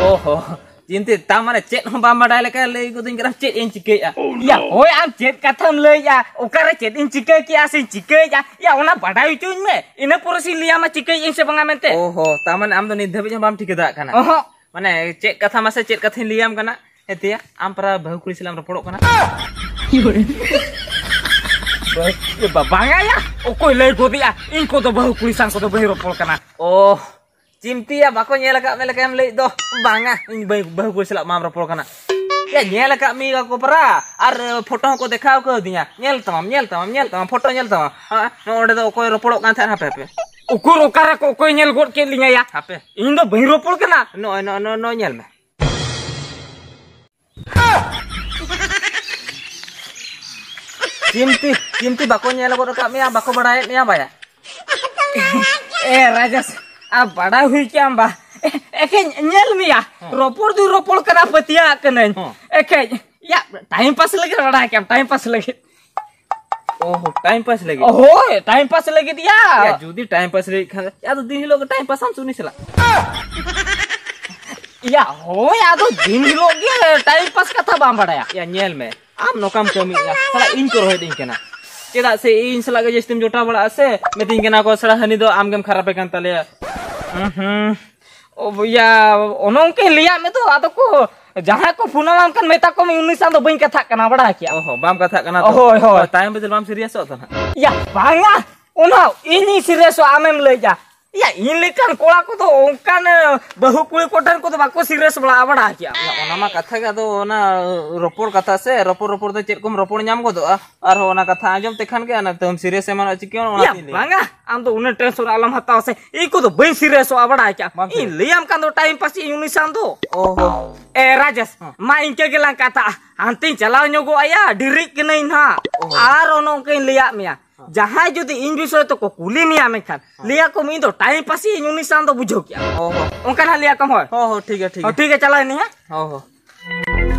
ᱚᱦᱚ, ᱪᱤᱱᱛᱟᱹ, ᱛᱟ ᱢᱟᱱᱮ ᱪᱮᱫ ᱦᱚᱸ ᱵᱟᱢ ᱵᱟᱰᱟᱭ ᱞᱮᱠᱟ ᱞᱟᱹᱭ ᱜᱚᱫᱟᱹᱧ ᱠᱟᱱᱟ, ᱪᱮᱫ ᱤᱧ ᱪᱤᱠᱟᱹᱭᱮᱫᱼᱟ? ᱭᱟ, ᱦᱳᱭ, ᱟᱢ ᱪᱮᱫ ᱠᱟᱛᱷᱟᱢ ᱞᱟᱹᱭᱮᱫᱼᱟ? ᱚᱠᱟᱨᱮ ᱪᱮᱫ ᱤᱧ ᱪᱤᱠᱟᱹ ᱠᱮᱜᱼᱟ ᱥᱮᱧ ᱪᱤᱠᱟᱹᱭᱮᱫᱼᱟ? ᱭᱟ, ᱚᱱᱟ ᱵᱟᱰᱟᱭ ᱦᱚᱪᱚᱧ ᱢᱮ, ᱤᱱᱟᱹ ᱯᱚᱨᱮ ᱥᱮᱧ ᱞᱟᱹᱭᱟᱢᱟ ᱪᱤᱠᱟᱹᱭᱮᱫ ᱟᱹᱧ ᱥᱮ ᱵᱟᱝᱟ ᱢᱮᱱᱛᱮ᱾ ᱚᱦᱚ, ᱛᱟ ᱢᱟᱱᱮ ᱟᱢ ᱫᱚ ᱱᱤᱛ ᱫᱷᱟᱹᱵᱤᱡ ᱦᱚᱸ ᱵᱟᱢ ᱴᱷᱤᱠᱟᱹ ᱫᱟᱲᱮᱭᱟᱜ ᱠᱟᱱᱟ? ᱚᱦᱚᱸ᱾ ᱢᱟᱱᱮ ᱪᱮᱫ ᱠᱟᱛᱷᱟ, ᱢᱟᱥᱮ ᱪᱮᱫ ᱠᱟᱛᱷᱟᱧ ᱞᱟᱹᱭᱟᱢ ᱠᱟᱱᱟ? ᱦᱮᱸ ᱛᱮᱭᱟ, ᱟᱢ ᱯᱟᱨᱟ ᱵᱟᱹᱦᱩ ᱠᱩᱲᱤ ᱥᱟᱞᱟᱜ ᱮᱢ ᱨᱚᱯᱚᱲᱚᱜ ᱠᱟᱱᱟ? ᱵᱟᱹᱦᱩ, ᱵᱟ-, ᱵᱟᱝᱟ ᱭᱟ, ᱚᱠᱚᱭ ᱞᱟᱹᱭ ᱜᱚᱫᱮᱜᱼᱟ? ᱤᱧ ᱠᱚᱫᱚ ᱵᱟᱹᱦᱩ ᱠᱩᱲᱤ ᱥᱟᱶ ᱠᱚᱫᱚ ᱵᱟᱹᱧ ᱨᱚᱯᱚᱲ ᱠᱟᱱᱟ᱾ ᱚ, ᱪᱤᱢᱛᱤᱭᱟ, ᱵᱟᱠᱚ ᱧᱮᱞ ᱟᱠᱟᱫ ᱢᱮ ᱞᱮᱠᱟᱢ ᱞᱟᱹᱭᱮᱫ ᱫᱚ᱾ ᱵᱟᱝᱟ, ᱤᱧ ᱵᱟᱹᱦᱩ, ᱵᱟᱹᱦᱩ ᱠᱩᱲᱤ ᱥᱟᱞᱟᱜ ᱢᱟᱢ ᱨᱚᱯᱚᱲ ᱠᱟᱱᱟ᱾ ᱭᱟ, ᱧᱮᱞ ᱟᱠᱟᱫ ᱢᱮᱭᱟ ᱠᱚ ᱯᱟᱨᱟ, ᱟᱨ ᱯᱷᱳᱴᱳ ᱦᱚᱸᱠᱚ ᱫᱮᱠᱷᱟᱣ ᱠᱟᱹᱣᱫᱤᱧᱟ᱾ ᱧᱮᱞ ᱛᱟᱢᱟᱢ, ᱧᱮᱞ ᱛᱟᱢᱟᱢ, ᱧᱮᱞ ᱛᱟᱢᱟᱢ, ᱯᱷᱳᱴᱳ ᱧᱮᱞ ᱛᱟᱢᱟᱢ᱾ ᱦᱮᱸ, ᱱᱚᱜᱼᱚ ᱱᱚᱰᱮ ᱫᱚ ᱚᱠᱚᱭ ᱨᱚᱯᱚᱲᱚᱜ ᱠᱟᱱ ᱛᱟᱦᱮᱸᱫ, ᱦᱟᱯᱮ, ᱦᱟᱯᱮ᱾ ᱩᱠᱩᱨ ᱚᱠᱟᱨᱮ ᱠᱚ ᱚᱠᱚᱭ ᱧᱮᱞ ᱜᱚᱫ ᱠᱮᱫ ᱞᱤᱧᱟ ᱭᱟ? ᱦᱟᱯᱮ᱾ ᱤᱧ ᱫᱚ ᱵᱟᱹᱧ ᱨᱚᱯᱚᱲ ᱠᱟᱱᱟ᱾ ᱱᱚᱜᱼᱚᱭ, ᱱᱚᱜᱼᱚᱭ, ᱱᱚᱜᱼᱚᱭ, ᱱᱚᱜᱼᱚᱭ ᱧᱮᱞ ᱢᱮ᱾ ᱪᱤᱢᱛᱤ, ᱪᱤᱢᱛᱤ ᱵᱟᱠᱚ ᱧᱮᱞ ᱜᱚᱫ ᱟᱠᱟᱫ ᱢᱮᱭᱟ, ᱵᱟᱠᱚ ᱵᱟᱲᱟᱭᱮᱫ ᱢᱮᱭᱟ ᱵᱟᱭᱟ᱾ ᱮ ᱨᱟᱡᱮᱥ, ᱟ ᱵᱟᱲᱟᱭ ᱦᱩᱭ ᱠᱮᱜᱼᱟᱢ ᱵᱟ? ᱮ-, ᱮᱠᱷᱮᱧ ᱧᱮᱞ ᱢᱮᱭᱟ, ᱦᱚᱸ᱾ ᱨᱚᱯᱚᱲ ᱫᱩᱧ ᱨᱚᱯᱚᱲ ᱠᱟᱱᱟ, ᱯᱟᱹᱛᱭᱟᱹᱣᱟᱜ ᱠᱟᱹᱱᱟᱹᱧ᱾ ᱦᱚᱸ᱾ ᱮᱠᱷᱮᱧ, ᱭᱟ, ᱴᱟᱭᱤᱢ ᱯᱟᱥ ᱞᱟᱹᱜᱤᱫ ᱵᱟᱲᱟᱭ ᱠᱮᱜᱼᱟᱢ, ᱴᱟᱭᱤᱢ ᱯᱟᱥ ᱞᱟᱹᱜᱤᱫ᱾ ᱚᱦᱚ, ᱴᱟᱭᱤᱢ ᱯᱟᱥ ᱞᱟᱹᱜᱤᱫ? ᱦᱳᱭ, ᱴᱟᱭᱤᱢ ᱯᱟᱥ ᱞᱟᱹᱜᱤᱫ ᱭᱟ᱾ ᱭᱟ, ᱡᱩᱫᱤ ᱴᱟᱭᱤᱢ ᱯᱟᱥ ᱞᱟᱹᱜᱤᱫ ᱠᱷᱟᱱ, ᱭᱟ, ᱟᱫᱚ ᱫᱤᱱ ᱦᱤᱞᱳᱜ ᱜᱮ ᱴᱟᱭᱤᱢ ᱯᱟᱥ ᱟᱢ ᱥᱮ ᱩᱱᱤ ᱥᱟᱞᱟᱜ? ᱭᱟ, ᱦᱳᱭ, ᱟᱫᱚ ᱫᱤᱱ ᱦᱤᱞᱳᱜ ᱜᱮ ᱴᱟᱭᱤᱢ ᱯᱟᱥ ᱠᱟᱛᱷᱟ ᱵᱟᱢ ᱵᱟᱲᱟᱭᱟ᱾ ᱭᱟ, ᱧᱮᱞ ᱢᱮ, ᱟᱢ ᱱᱚᱝᱠᱟᱢ ᱠᱟᱹᱢᱤᱭᱮᱫᱼᱟ, ᱥᱟᱞᱟ ᱤᱧ ᱠᱚ ᱨᱚᱦᱮᱫᱤᱧ ᱠᱟᱱᱟ᱾ ᱪᱮᱫᱟᱜ ᱥᱮ ᱤᱧ ᱥᱟᱞᱟᱜ ᱜᱮ ᱡᱟᱹᱥᱛᱤᱢ ᱡᱚᱴᱟᱣ ᱵᱟᱲᱟᱜᱼᱟ ᱥᱮ, ᱢᱤᱛᱟᱹᱧ ᱠᱟᱱᱟ ᱠᱚ, "ᱥᱟᱞᱟ ᱦᱟᱹᱱᱤ ᱫᱚ ᱟᱢ ᱜᱮᱢ ᱠᱷᱟᱨᱟᱯᱮ ᱠᱟᱱ ᱛᱟᱞᱮᱭᱟ᱾" ᱦᱩᱸ, ᱦᱩᱸ᱾ ᱚ, ᱤᱭᱟᱹ, ᱚᱱᱮ ᱚᱱᱠᱟᱧ ᱞᱟᱹᱭᱟᱫ ᱢᱮ ᱫᱚ, ᱟᱫᱚ ᱠᱚ ᱡᱟᱦᱟᱸᱭ ᱠᱚ ᱯᱷᱳᱱ ᱟᱢ ᱠᱟᱱ, ᱢᱮᱛᱟ ᱠᱚᱢ ᱩᱱᱤ ᱥᱟᱶ ᱫᱚ ᱵᱟᱹᱧ ᱠᱟᱛᱷᱟᱜ ᱠᱟᱱᱟ, ᱵᱟᱲᱟᱭ ᱠᱮᱜᱼᱟ᱾ ᱚ ᱦᱚᱸ, ᱵᱟᱢ ᱠᱟᱛᱷᱟᱜ ᱠᱟᱱᱟ ᱛᱚ? ᱦᱳᱭ, ᱦᱳᱭ᱾ ᱛᱟᱭᱚᱢ ᱵᱤᱫᱟᱹᱞ ᱵᱟᱢ ᱥᱤᱨᱤᱭᱟᱥᱚᱜ ᱛᱚ ᱱᱟᱦᱟᱜ? ᱭᱟ, ᱵᱟᱝᱟ, ᱚᱱᱟ ᱤᱧᱤᱧ ᱥᱤᱨᱤᱭᱟᱥᱚᱜᱼᱟ, ᱟᱢᱮᱢ ᱞᱟᱹᱭᱮᱜᱼᱟ᱾ ᱭᱟ, ᱤᱧ ᱞᱮᱠᱟᱱ ᱠᱚᱲᱟ ᱠᱚᱫᱚ ᱚᱱᱠᱟᱱ, ᱮ, ᱵᱟᱹᱦᱩ ᱠᱩᱲᱤ ᱠᱚᱴᱷᱮᱱ ᱠᱚᱫᱚ ᱵᱟᱠᱚ ᱥᱤᱨᱤᱭᱟᱥ ᱵᱟᱲᱟ, ᱵᱟᱲᱟ ᱠᱮᱜᱼᱟ᱾ ᱭᱟ, ᱚᱱᱟ ᱢᱟ ᱠᱟᱛᱷᱟ ᱜᱮ, ᱟᱫᱚ ᱚᱱᱟ ᱨᱚᱯᱚᱲ ᱠᱟᱛᱷᱟ ᱥᱮ, ᱨᱚᱯᱚᱲ ᱨᱚᱯᱚᱲ ᱛᱮ ᱪᱮᱫ ᱠᱚᱢ ᱨᱚᱯᱚᱲ ᱧᱟᱢ ᱜᱚᱫᱚᱜᱼᱟ, ᱟᱨᱦᱚᱸ ᱚᱱᱟ ᱠᱟᱛᱷᱟ ᱟᱸᱡᱚᱢ ᱛᱮᱠᱷᱟᱱ ᱜᱮ ᱚᱱᱟ ᱛᱟᱹᱢ ᱥᱤᱨᱤᱭᱟᱥ ᱮᱢᱟᱱᱚᱜ ᱪᱤᱠᱟᱹ, ᱚᱱᱟ ᱭᱟ, ᱛᱮᱧ ᱞᱟᱹᱭᱟ᱾ ᱵᱟᱝᱟ, ᱟᱢ ᱫᱚ ᱩᱱᱟᱹᱜ ᱴᱮᱱᱥᱚᱱ ᱟᱞᱚᱢ ᱦᱟᱛᱟᱣᱟ ᱥᱮ, ᱤᱧ ᱠᱚᱫᱚ ᱵᱟᱹᱧ ᱥᱤᱨᱤᱭᱟᱥᱚᱜᱼᱟ, ᱵᱟᱲᱟᱭ ᱠᱮᱜᱼᱟ᱾ ᱵᱟᱢ ᱤᱧ ᱥᱤᱨᱤᱭᱟᱥ? ᱞᱟᱹᱭᱟᱢ ᱠᱟᱱ ᱫᱚ ᱴᱟᱭᱤᱢ ᱯᱟᱥ ᱤᱧ ᱩᱱᱤ ᱥᱟᱶ ᱫᱚ᱾ ᱚ ᱦᱚᱸ᱾ ᱮ, ᱨᱟᱡᱮᱥ, ᱦᱚᱸ᱾ ᱢᱟ ᱤᱱᱠᱟᱹ ᱜᱮᱞᱟᱝ ᱠᱟᱛᱷᱟᱜᱼᱟ, ᱦᱟᱱᱛᱮᱧ ᱪᱟᱞᱟᱣ ᱧᱚᱜᱚᱜ ᱟᱭᱟ, ᱰᱮᱨᱤᱜ ᱠᱟᱹᱱᱟᱹᱧ ᱱᱟᱦᱟᱜ᱾ ᱚ ᱦᱚᱸ᱾ ᱟᱨ ᱚᱱᱮ ᱚᱱᱠᱟᱧ ᱞᱟᱹᱭᱟᱫ ᱢᱮᱭᱟ, ᱦᱚᱸ᱾ ᱡᱟᱦᱟᱸᱭ ᱡᱩᱫᱤ ᱤᱧ ᱵᱤᱥᱚᱭ ᱛᱮᱠᱚ ᱠᱩᱞᱤ ᱢᱮᱭᱟ, ᱢᱮᱱᱠᱷᱟᱱ ᱦᱚᱸ᱾ ᱞᱟᱹᱭᱟ ᱠᱚ, ᱤᱧ ᱫᱚ ᱴᱟᱭᱤᱢ ᱯᱟᱥ ᱤᱧ ᱩᱱᱤ ᱥᱟᱶ ᱫᱚ, ᱵᱩᱡᱷᱟᱹᱣ ᱠᱮᱜᱼᱟ᱾ ᱚ ᱦᱚᱸ᱾ ᱚᱱᱠᱟ ᱱᱟᱦᱟᱜ ᱞᱟᱹᱭᱟ ᱠᱚᱢ, ᱦᱳᱭ᱾ ᱦᱚᱸ, ᱦᱚᱸ, ᱴᱷᱤᱠ ᱜᱮᱭᱟ, ᱴᱷᱤᱠ ᱦᱚᱸ, ᱜᱮᱭᱟ᱾ ᱴᱷᱤᱠ ᱜᱮᱭᱟ, ᱪᱟᱞᱟᱣ ᱮᱱᱟᱹᱧ ᱦᱟᱸᱜ᱾ ᱦᱚᱸ, ᱦᱚᱸ᱾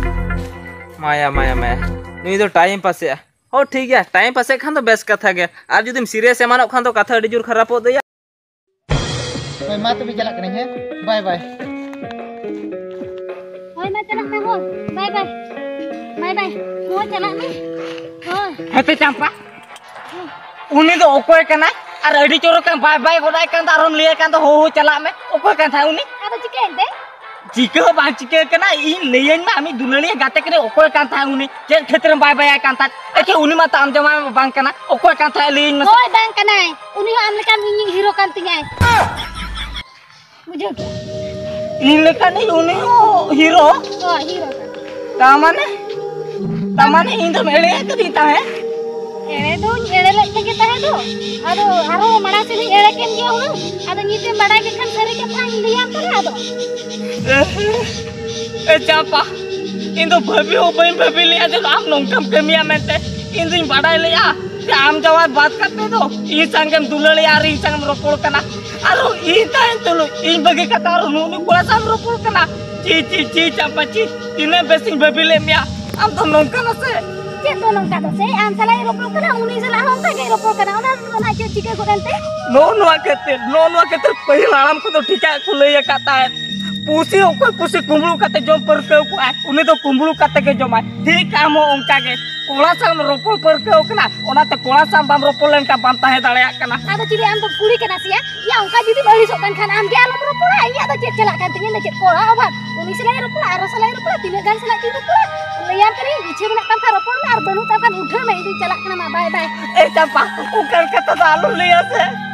ᱢᱟᱭᱟ, ᱢᱟᱭᱟ, ᱢᱟᱭᱟ᱾ ᱱᱩᱭ ᱫᱚ ᱴᱟᱭᱤᱢ ᱯᱟᱥᱮᱜᱼᱟ᱾ ᱦᱚᱸ, ᱴᱷᱤᱠ ᱜᱮᱭᱟ, ᱴᱟᱭᱤᱢ ᱯᱟᱥᱮᱜ ᱠᱷᱟᱱ ᱫᱚ ᱵᱮᱥ ᱠᱟᱛᱷᱟ ᱜᱮ᱾ ᱟᱨ ᱡᱩᱫᱤᱢ ᱥᱤᱨᱤᱭᱟᱥ ᱮᱢᱟᱱᱚᱜ ᱠᱷᱟᱱ ᱫᱚ ᱠᱟᱛᱷᱟ ᱟᱹᱰᱤ ᱡᱳᱨ ᱠᱷᱟᱨᱟᱯᱚᱜ ᱫᱚᱭᱟ᱾ ᱦᱳᱭ, ᱢᱟ ᱛᱚᱵᱮ ᱪᱟᱞᱟᱜ ᱠᱟᱹᱱᱟᱹᱧ, ᱦᱮᱸ? ᱵᱟᱭ ᱵᱟᱭ᱾ ᱦᱳᱭ, ᱢᱟ ᱪᱟᱞᱟᱜ ᱢᱮ, ᱦᱳᱭ᱾ ᱵᱟᱭ ᱵᱟᱭ᱾ ᱵᱟᱭ ᱵᱟᱭ᱾ ᱦᱳᱭ, ᱪᱟᱞᱟᱜ ᱢᱮ᱾ ᱦᱳᱭ᱾ ᱦᱮᱸᱛᱮ ᱪᱟᱢᱯᱟ, ᱩᱱᱤ ᱫᱚ ᱚᱠᱚᱭ ᱠᱟᱱᱟᱭ? ᱟᱨ ᱟᱹᱰᱤ ᱪᱚᱨᱚᱠ ᱮᱢ ᱵᱟᱭ ᱵᱟᱭ ᱜᱚᱫ ᱟᱭ ᱠᱟᱱ ᱫᱚ, ᱟᱨᱦᱚᱸᱢ ᱞᱟᱹᱭ ᱟᱭ ᱠᱟᱱ ᱫᱚ, ᱦᱳ, ᱦᱳ, ᱪᱟᱞᱟᱜ ᱢᱮ᱾ ᱚᱠᱚᱭ ᱠᱟᱱ ᱛᱟᱦᱮᱸᱫ ᱩᱱᱤ? ᱟᱫᱚ ᱪᱤᱠᱟᱹᱭᱮᱱ ᱛᱮ? ᱪᱤᱠᱟᱹ ᱦᱚᱸ ᱵᱟᱝ ᱪᱤᱠᱟᱹ ᱠᱟᱱᱟ, ᱤᱧ ᱞᱟᱹᱭᱟᱹᱧ ᱢᱮ, ᱟᱢᱤᱡ ᱫᱩᱞᱟᱹᱲᱤᱭᱟᱹ ᱜᱟᱛᱮ ᱠᱟᱱᱟᱭ, ᱚᱠᱚᱭ ᱠᱟᱱ ᱛᱟᱦᱮᱸᱫ ᱩᱱᱤ? ᱪᱮᱫ ᱠᱷᱟᱹᱛᱤᱨᱮᱢ ᱵᱟᱭ ᱵᱟᱭ ᱟᱭ ᱠᱟᱱ ᱛᱟᱦᱮᱸᱫ? ᱮᱠᱮ ᱩᱱᱤ ᱢᱟ ᱛᱟᱢ ᱡᱟᱢᱟᱭ ᱢᱟ ᱵᱟᱝ ᱠᱟᱱᱟ, ᱚᱠᱚᱭ ᱠᱟᱱ ᱛᱟᱦᱮᱸᱫ ᱞᱟᱹᱭᱟᱹᱧ ᱢᱮᱥᱮ? ᱦᱳᱭ, ᱵᱟᱝ ᱠᱟᱱᱟᱭ, ᱩᱱᱤ ᱦᱚᱸ ᱟᱢ ᱞᱮᱠᱟᱱ ᱤᱧᱤᱡ ᱦᱤᱨᱳ ᱠᱟᱱ ᱛᱤᱧᱟᱭ᱾ ᱵᱩᱡᱷᱟᱹᱣ ᱠᱮᱜᱼᱟ? ᱤᱧ ᱞᱮᱠᱟᱱᱤᱡ ᱩᱱᱤ ᱦᱚᱸ ᱦᱤᱨᱳ? ᱦᱳᱭ, ᱦᱤᱨᱳ ᱠᱟᱱᱟᱭ᱾ ᱛᱟ ᱢᱟᱱᱮ? ᱛᱟ ᱢᱟᱱᱮ ᱤᱧ ᱫᱚᱢ ᱮᱲᱮ ᱟᱠᱟᱫᱤᱧ ᱛᱟᱦᱮᱸᱫ? ᱮᱲᱮ ᱫᱚᱧ ᱮᱲᱮ ᱞᱮᱫ ᱢᱮᱜᱮ ᱛᱟᱦᱮᱸ ᱫᱚ᱾ ᱟᱫᱚ ᱟᱨᱦᱚᱸ ᱢᱟᱲᱟᱝ ᱥᱮᱫ ᱤᱧ ᱮᱲᱮ ᱠᱮᱫ ᱜᱮᱭᱟ ᱦᱩᱱᱟᱹᱝ᱾ ᱟᱫᱚ ᱱᱤᱛᱮᱢ ᱵᱟᱰᱟᱭ ᱠᱮᱫ ᱠᱷᱟᱱ ᱥᱟᱹᱨᱤ ᱠᱟᱛᱷᱟᱧ ᱞᱟᱹᱭᱟᱢ ᱠᱟᱱᱟ ᱟᱫᱚ᱾ ᱮ ᱪᱟᱢᱯᱟ, ᱤᱧ ᱫᱚ ᱵᱷᱟᱹᱵᱤ ᱦᱚᱸ ᱵᱟᱹᱧ ᱵᱷᱟᱹᱵᱤ ᱞᱮᱫᱼᱟ ᱡᱮ ᱟᱢ ᱱᱚᱝᱠᱟᱢ ᱠᱟᱹᱢᱤᱭᱟ ᱢᱮᱱᱛᱮ᱾ ᱤᱧ ᱫᱩᱧ ᱵᱟᱰᱟᱭ ᱞᱮᱫᱼᱟ ᱡᱮ ᱟᱢ ᱡᱟᱶᱟᱭ ᱵᱟᱫ ᱠᱟᱛᱮ ᱫᱚ ᱤᱧ ᱥᱟᱝᱜᱮᱢ ᱫᱩᱞᱟᱹᱲᱮᱜᱼᱟ ᱟᱨ ᱤᱧ ᱥᱟᱝᱜᱮᱢ ᱨᱚᱯᱚᱲ ᱠᱟᱱᱟ᱾ ᱟᱨᱦᱚᱸ ᱤᱧ ᱛᱟᱦᱮᱱ ᱛᱩᱞᱩᱡ ᱤᱧ ᱵᱟᱹᱜᱤ ᱠᱟᱛᱮ ᱟᱨᱦᱚᱸ ᱱᱩᱜᱼᱩ ᱱᱩᱭ ᱠᱚᱲᱟ ᱥᱟᱶ ᱨᱚᱯᱚᱲ ᱠᱟᱱᱟ᱾ ᱪᱤ, ᱪᱤ, ᱪᱤ, ᱪᱟᱢᱯᱟ, ᱪᱤ, ᱛᱤᱱᱟᱹᱜ ᱵᱮᱥᱤᱧ ᱵᱷᱟᱹᱵᱤ ᱞᱮᱫ ᱢᱮᱭᱟ᱾ ᱟᱢ ᱫᱚ ᱱᱚᱝᱠᱟᱱᱟ ᱥᱮ? ᱪᱮᱫ ᱫᱚ ᱱᱚᱝᱠᱟ ᱫᱚ ᱥᱮ? ᱟᱢ ᱥᱟᱞᱟᱜ ᱤᱧ ᱨᱚᱯᱚᱲ ᱠᱟᱱᱟ, ᱩᱱᱤ ᱥᱟᱞᱟᱜ ᱦᱚᱸ ᱚᱱᱠᱟ ᱜᱮᱧ ᱨᱚᱯᱚᱲ ᱠᱟᱱᱟ᱾ ᱚᱱᱟ ᱨᱮᱫᱚ ᱱᱟᱦᱟᱜ ᱪᱮᱫ ᱪᱤᱠᱟᱹ ᱜᱚᱫ ᱮᱱᱛᱮ? ᱱᱚᱜᱼᱚ ᱱᱚᱣᱟ ᱠᱷᱟᱹᱛᱤᱨ, ᱱᱚᱜᱼᱚ ᱱᱚᱣᱟ ᱠᱷᱟᱹᱛᱤᱨ ᱯᱟᱹᱦᱤᱞ ᱦᱟᱲᱟᱢ ᱠᱚᱫᱚ ᱴᱷᱤᱠᱟᱜ ᱠᱚ ᱞᱟᱹᱭ ᱟᱠᱟᱫ ᱛᱟᱦᱮᱸᱫ᱾ ᱯᱩᱥᱤ ᱚᱠᱚᱭ ᱯᱩᱥᱤ ᱠᱩᱢᱵᱽᱲᱩ ᱠᱟᱛᱮ ᱡᱚᱢ ᱯᱟᱹᱨᱠᱟᱹᱣ ᱠᱚᱜᱼᱟᱭ, ᱩᱱᱤ ᱫᱚ ᱠᱩᱢᱵᱽᱲᱩ ᱠᱟᱛᱮ ᱜᱮ ᱡᱚᱢᱟᱭ᱾ ᱴᱷᱤᱠ ᱟᱢ ᱦᱚᱸ ᱚᱱᱠᱟ ᱜᱮ ᱠᱚᱲᱟ ᱥᱟᱶ ᱮᱢ ᱨᱚᱯᱚᱲ ᱯᱟᱹᱨᱠᱟᱹᱣ ᱠᱟᱱᱟ, ᱚᱱᱟᱛᱮ ᱠᱚᱲᱟ ᱥᱟᱶ ᱵᱟᱢ ᱨᱚᱯᱚᱲ ᱞᱮᱱᱠᱷᱟᱱ ᱵᱟᱢ ᱛᱟᱦᱮᱸ ᱫᱟᱲᱮᱭᱟᱜ ᱠᱟᱱᱟ᱾ ᱟᱫᱚ ᱪᱤᱞᱤ ᱟᱢ ᱫᱚ ᱠᱩᱲᱤ ᱠᱟᱱᱟ ᱥᱮᱭᱟ? ᱭᱟ, ᱚᱱᱠᱟ ᱡᱩᱫᱤᱢ ᱟᱹᱲᱤᱥᱚᱜ ᱠᱟᱱ ᱠᱷᱟᱱ ᱟᱢ ᱜᱮ ᱟᱞᱚᱢ ᱨᱚᱯᱚᱲᱟ᱾ ᱤᱧᱟᱹᱜ ᱫᱚ ᱪᱮᱫ ᱪᱟᱞᱟᱜ ᱠᱟᱱ ᱛᱤᱧᱟᱹ? ᱤᱧ ᱫᱚ ᱪᱮᱫ ᱠᱚᱲᱟ ᱚᱵᱷᱟᱵᱽ? ᱩᱱᱤ ᱥᱟᱞᱟᱜ ᱤᱧ ᱨᱚᱯᱚᱲᱟ, ᱟᱨᱚ ᱥᱟᱞᱟᱜ ᱤᱧ ᱨᱚᱯᱚᱲᱟ, ᱛᱤᱱᱟᱹᱜ ᱜᱟᱱ ᱥᱟᱞᱟᱜ ᱪᱚᱧ ᱨᱚᱯᱚᱲᱟ? ᱞᱟᱹᱭᱟᱢ ᱠᱟᱹᱱᱟᱹᱧ, ᱤᱪᱪᱷᱟᱹ ᱢᱮᱱᱟᱜ ᱛᱟᱢ ᱠᱷᱟᱱ ᱨᱚᱯᱚᱲ ᱢᱮ, ᱟᱨ ᱵᱟᱹᱱᱩᱜ ᱛᱟᱢ ᱠᱷᱟᱱ ᱩᱴᱷᱟᱹᱣ ᱢᱮ, ᱤᱧ ᱫᱩᱧ ᱪᱟᱞᱟᱜ ᱠᱟᱱᱟ᱾ ᱢᱟ, ᱵᱟᱭ ᱵᱟᱭ᱾ ᱮ ᱪᱟᱢᱯᱟ, ᱚᱱᱠᱟᱱ ᱠᱟᱛᱷᱟ ᱫᱚ ᱟᱞᱚᱢ ᱞᱟᱹᱭᱟ ᱥᱮ᱾